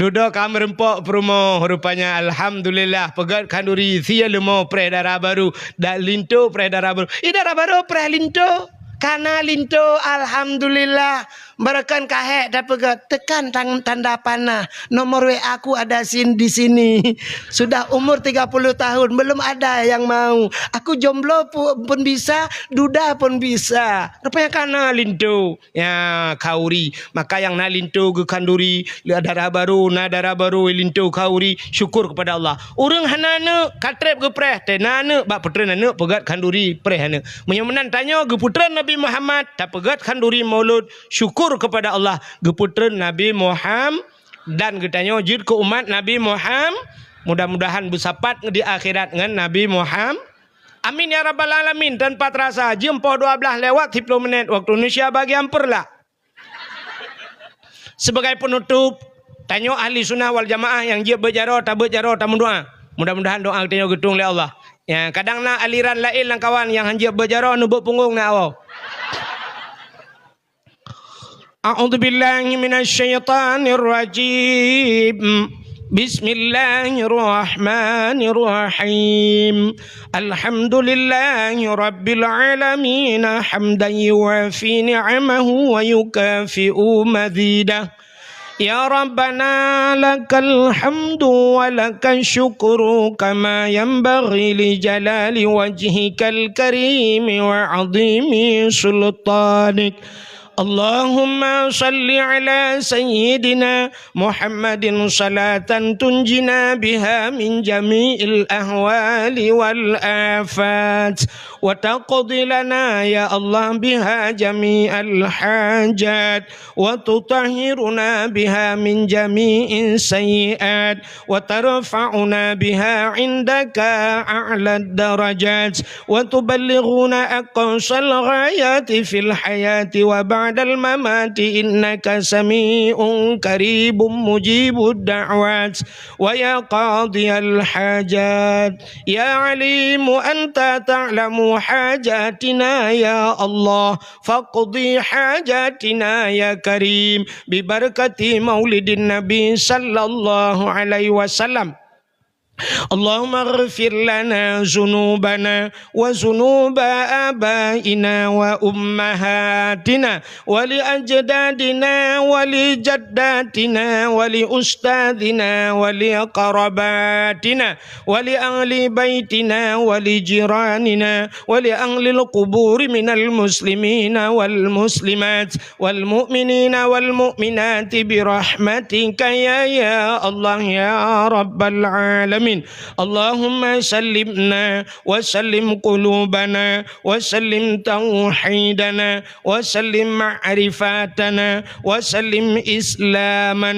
Dudoe ka meurumpok peurumoh, rupanya alhamdulillah, peugét khanduri, sie leumo preh dara barô, dak linto preh dara barô. Ih, dara barô preh linto. Kana linto, alhamdulillah. Barokon ka hék tapeugét, tekan tang-, tanda panah. Nomor W A ku ada sin-, di sini. Sudah umur tiga puluh tahun, belum ada yang mau. Aku jomblo pu-, pun bisa, duda pun bisa. Rupanya kana linto. Ya, khauri. Maka nyang na linto geukhanduri, le dara barô, na dara barô linto khauri, syukur kepada Allah. Ureueng hana aneuk, ka treb geupreh, teuh na aneuk, bak peutreun aneuk peugét khanduri preh aneuk. Meunyoe meunan tanyoe geupeutreun Nabi Muhammad, tapeugét khanduri Maulud, syukur kepada Allah, geupeutreun Nabi Muham-, dan geutanyoe jeuet keu umat Nabi Muham-, mudah-mudahan beusapat di akhirat ngon Nabi Muham-, Amin ya rabbal alamin. Tanpa terasa, jeuem poh dua blaih lewat siploh menit waktu Indonesia bagian peureulak. Sebagai penutup, tanyoe ahli sunnah wal jamaah nyang jeuet beuet jaroe, tabeuet jaroe, tameudoa. Mudah-mudahan doa geutanyoe geutueng lé Allah. Ya, kadang na aliran laén lam kawan nyang han jeuet beuet jaroe, neubeuet punggong na awai. أعوذ بالله من الشيطان الرجيم. بسم الله الرحمن الرحيم. الحمد لله رب العالمين، حمدا يوافي نعمه ويكافئ مزيده. يا ربنا لك الحمد ولك الشكر كما ينبغي لجلال وجهك الكريم وعظيم سلطانك. اللهم صل على سيدنا محمد صلاة تنجينا بها من جميع الأهوال والآفات، وتقضي لنا يا الله بها جميع الحاجات، وتطهرنا بها من جميع السيئات، وترفعنا بها عندك أعلى الدرجات، وتبلغنا أقصى الغايات في الحياة وبعد الممات، إنك سميع قريب مجيب الدعوات، ويا قاضي الحاجات، يا عليم أنت تعلم حاجاتنا يا الله، فاقض حاجاتنا يا كريم، ببركة مولد النبي صلى الله عليه وسلم. اللهم اغفر لنا ذنوبنا وذنوب آبائنا وأمهاتنا ولأجدادنا ولجداتنا ولأستاذنا ولأقرباتنا ولأهل بيتنا ولجيراننا ولأهل القبور من المسلمين والمسلمات والمؤمنين والمؤمنات برحمتك يا، يا الله يا رب العالمين. اللهم سلمنا وسلم قلوبنا وسلم توحيدنا وسلم معرفتنا وسلم إسلامنا.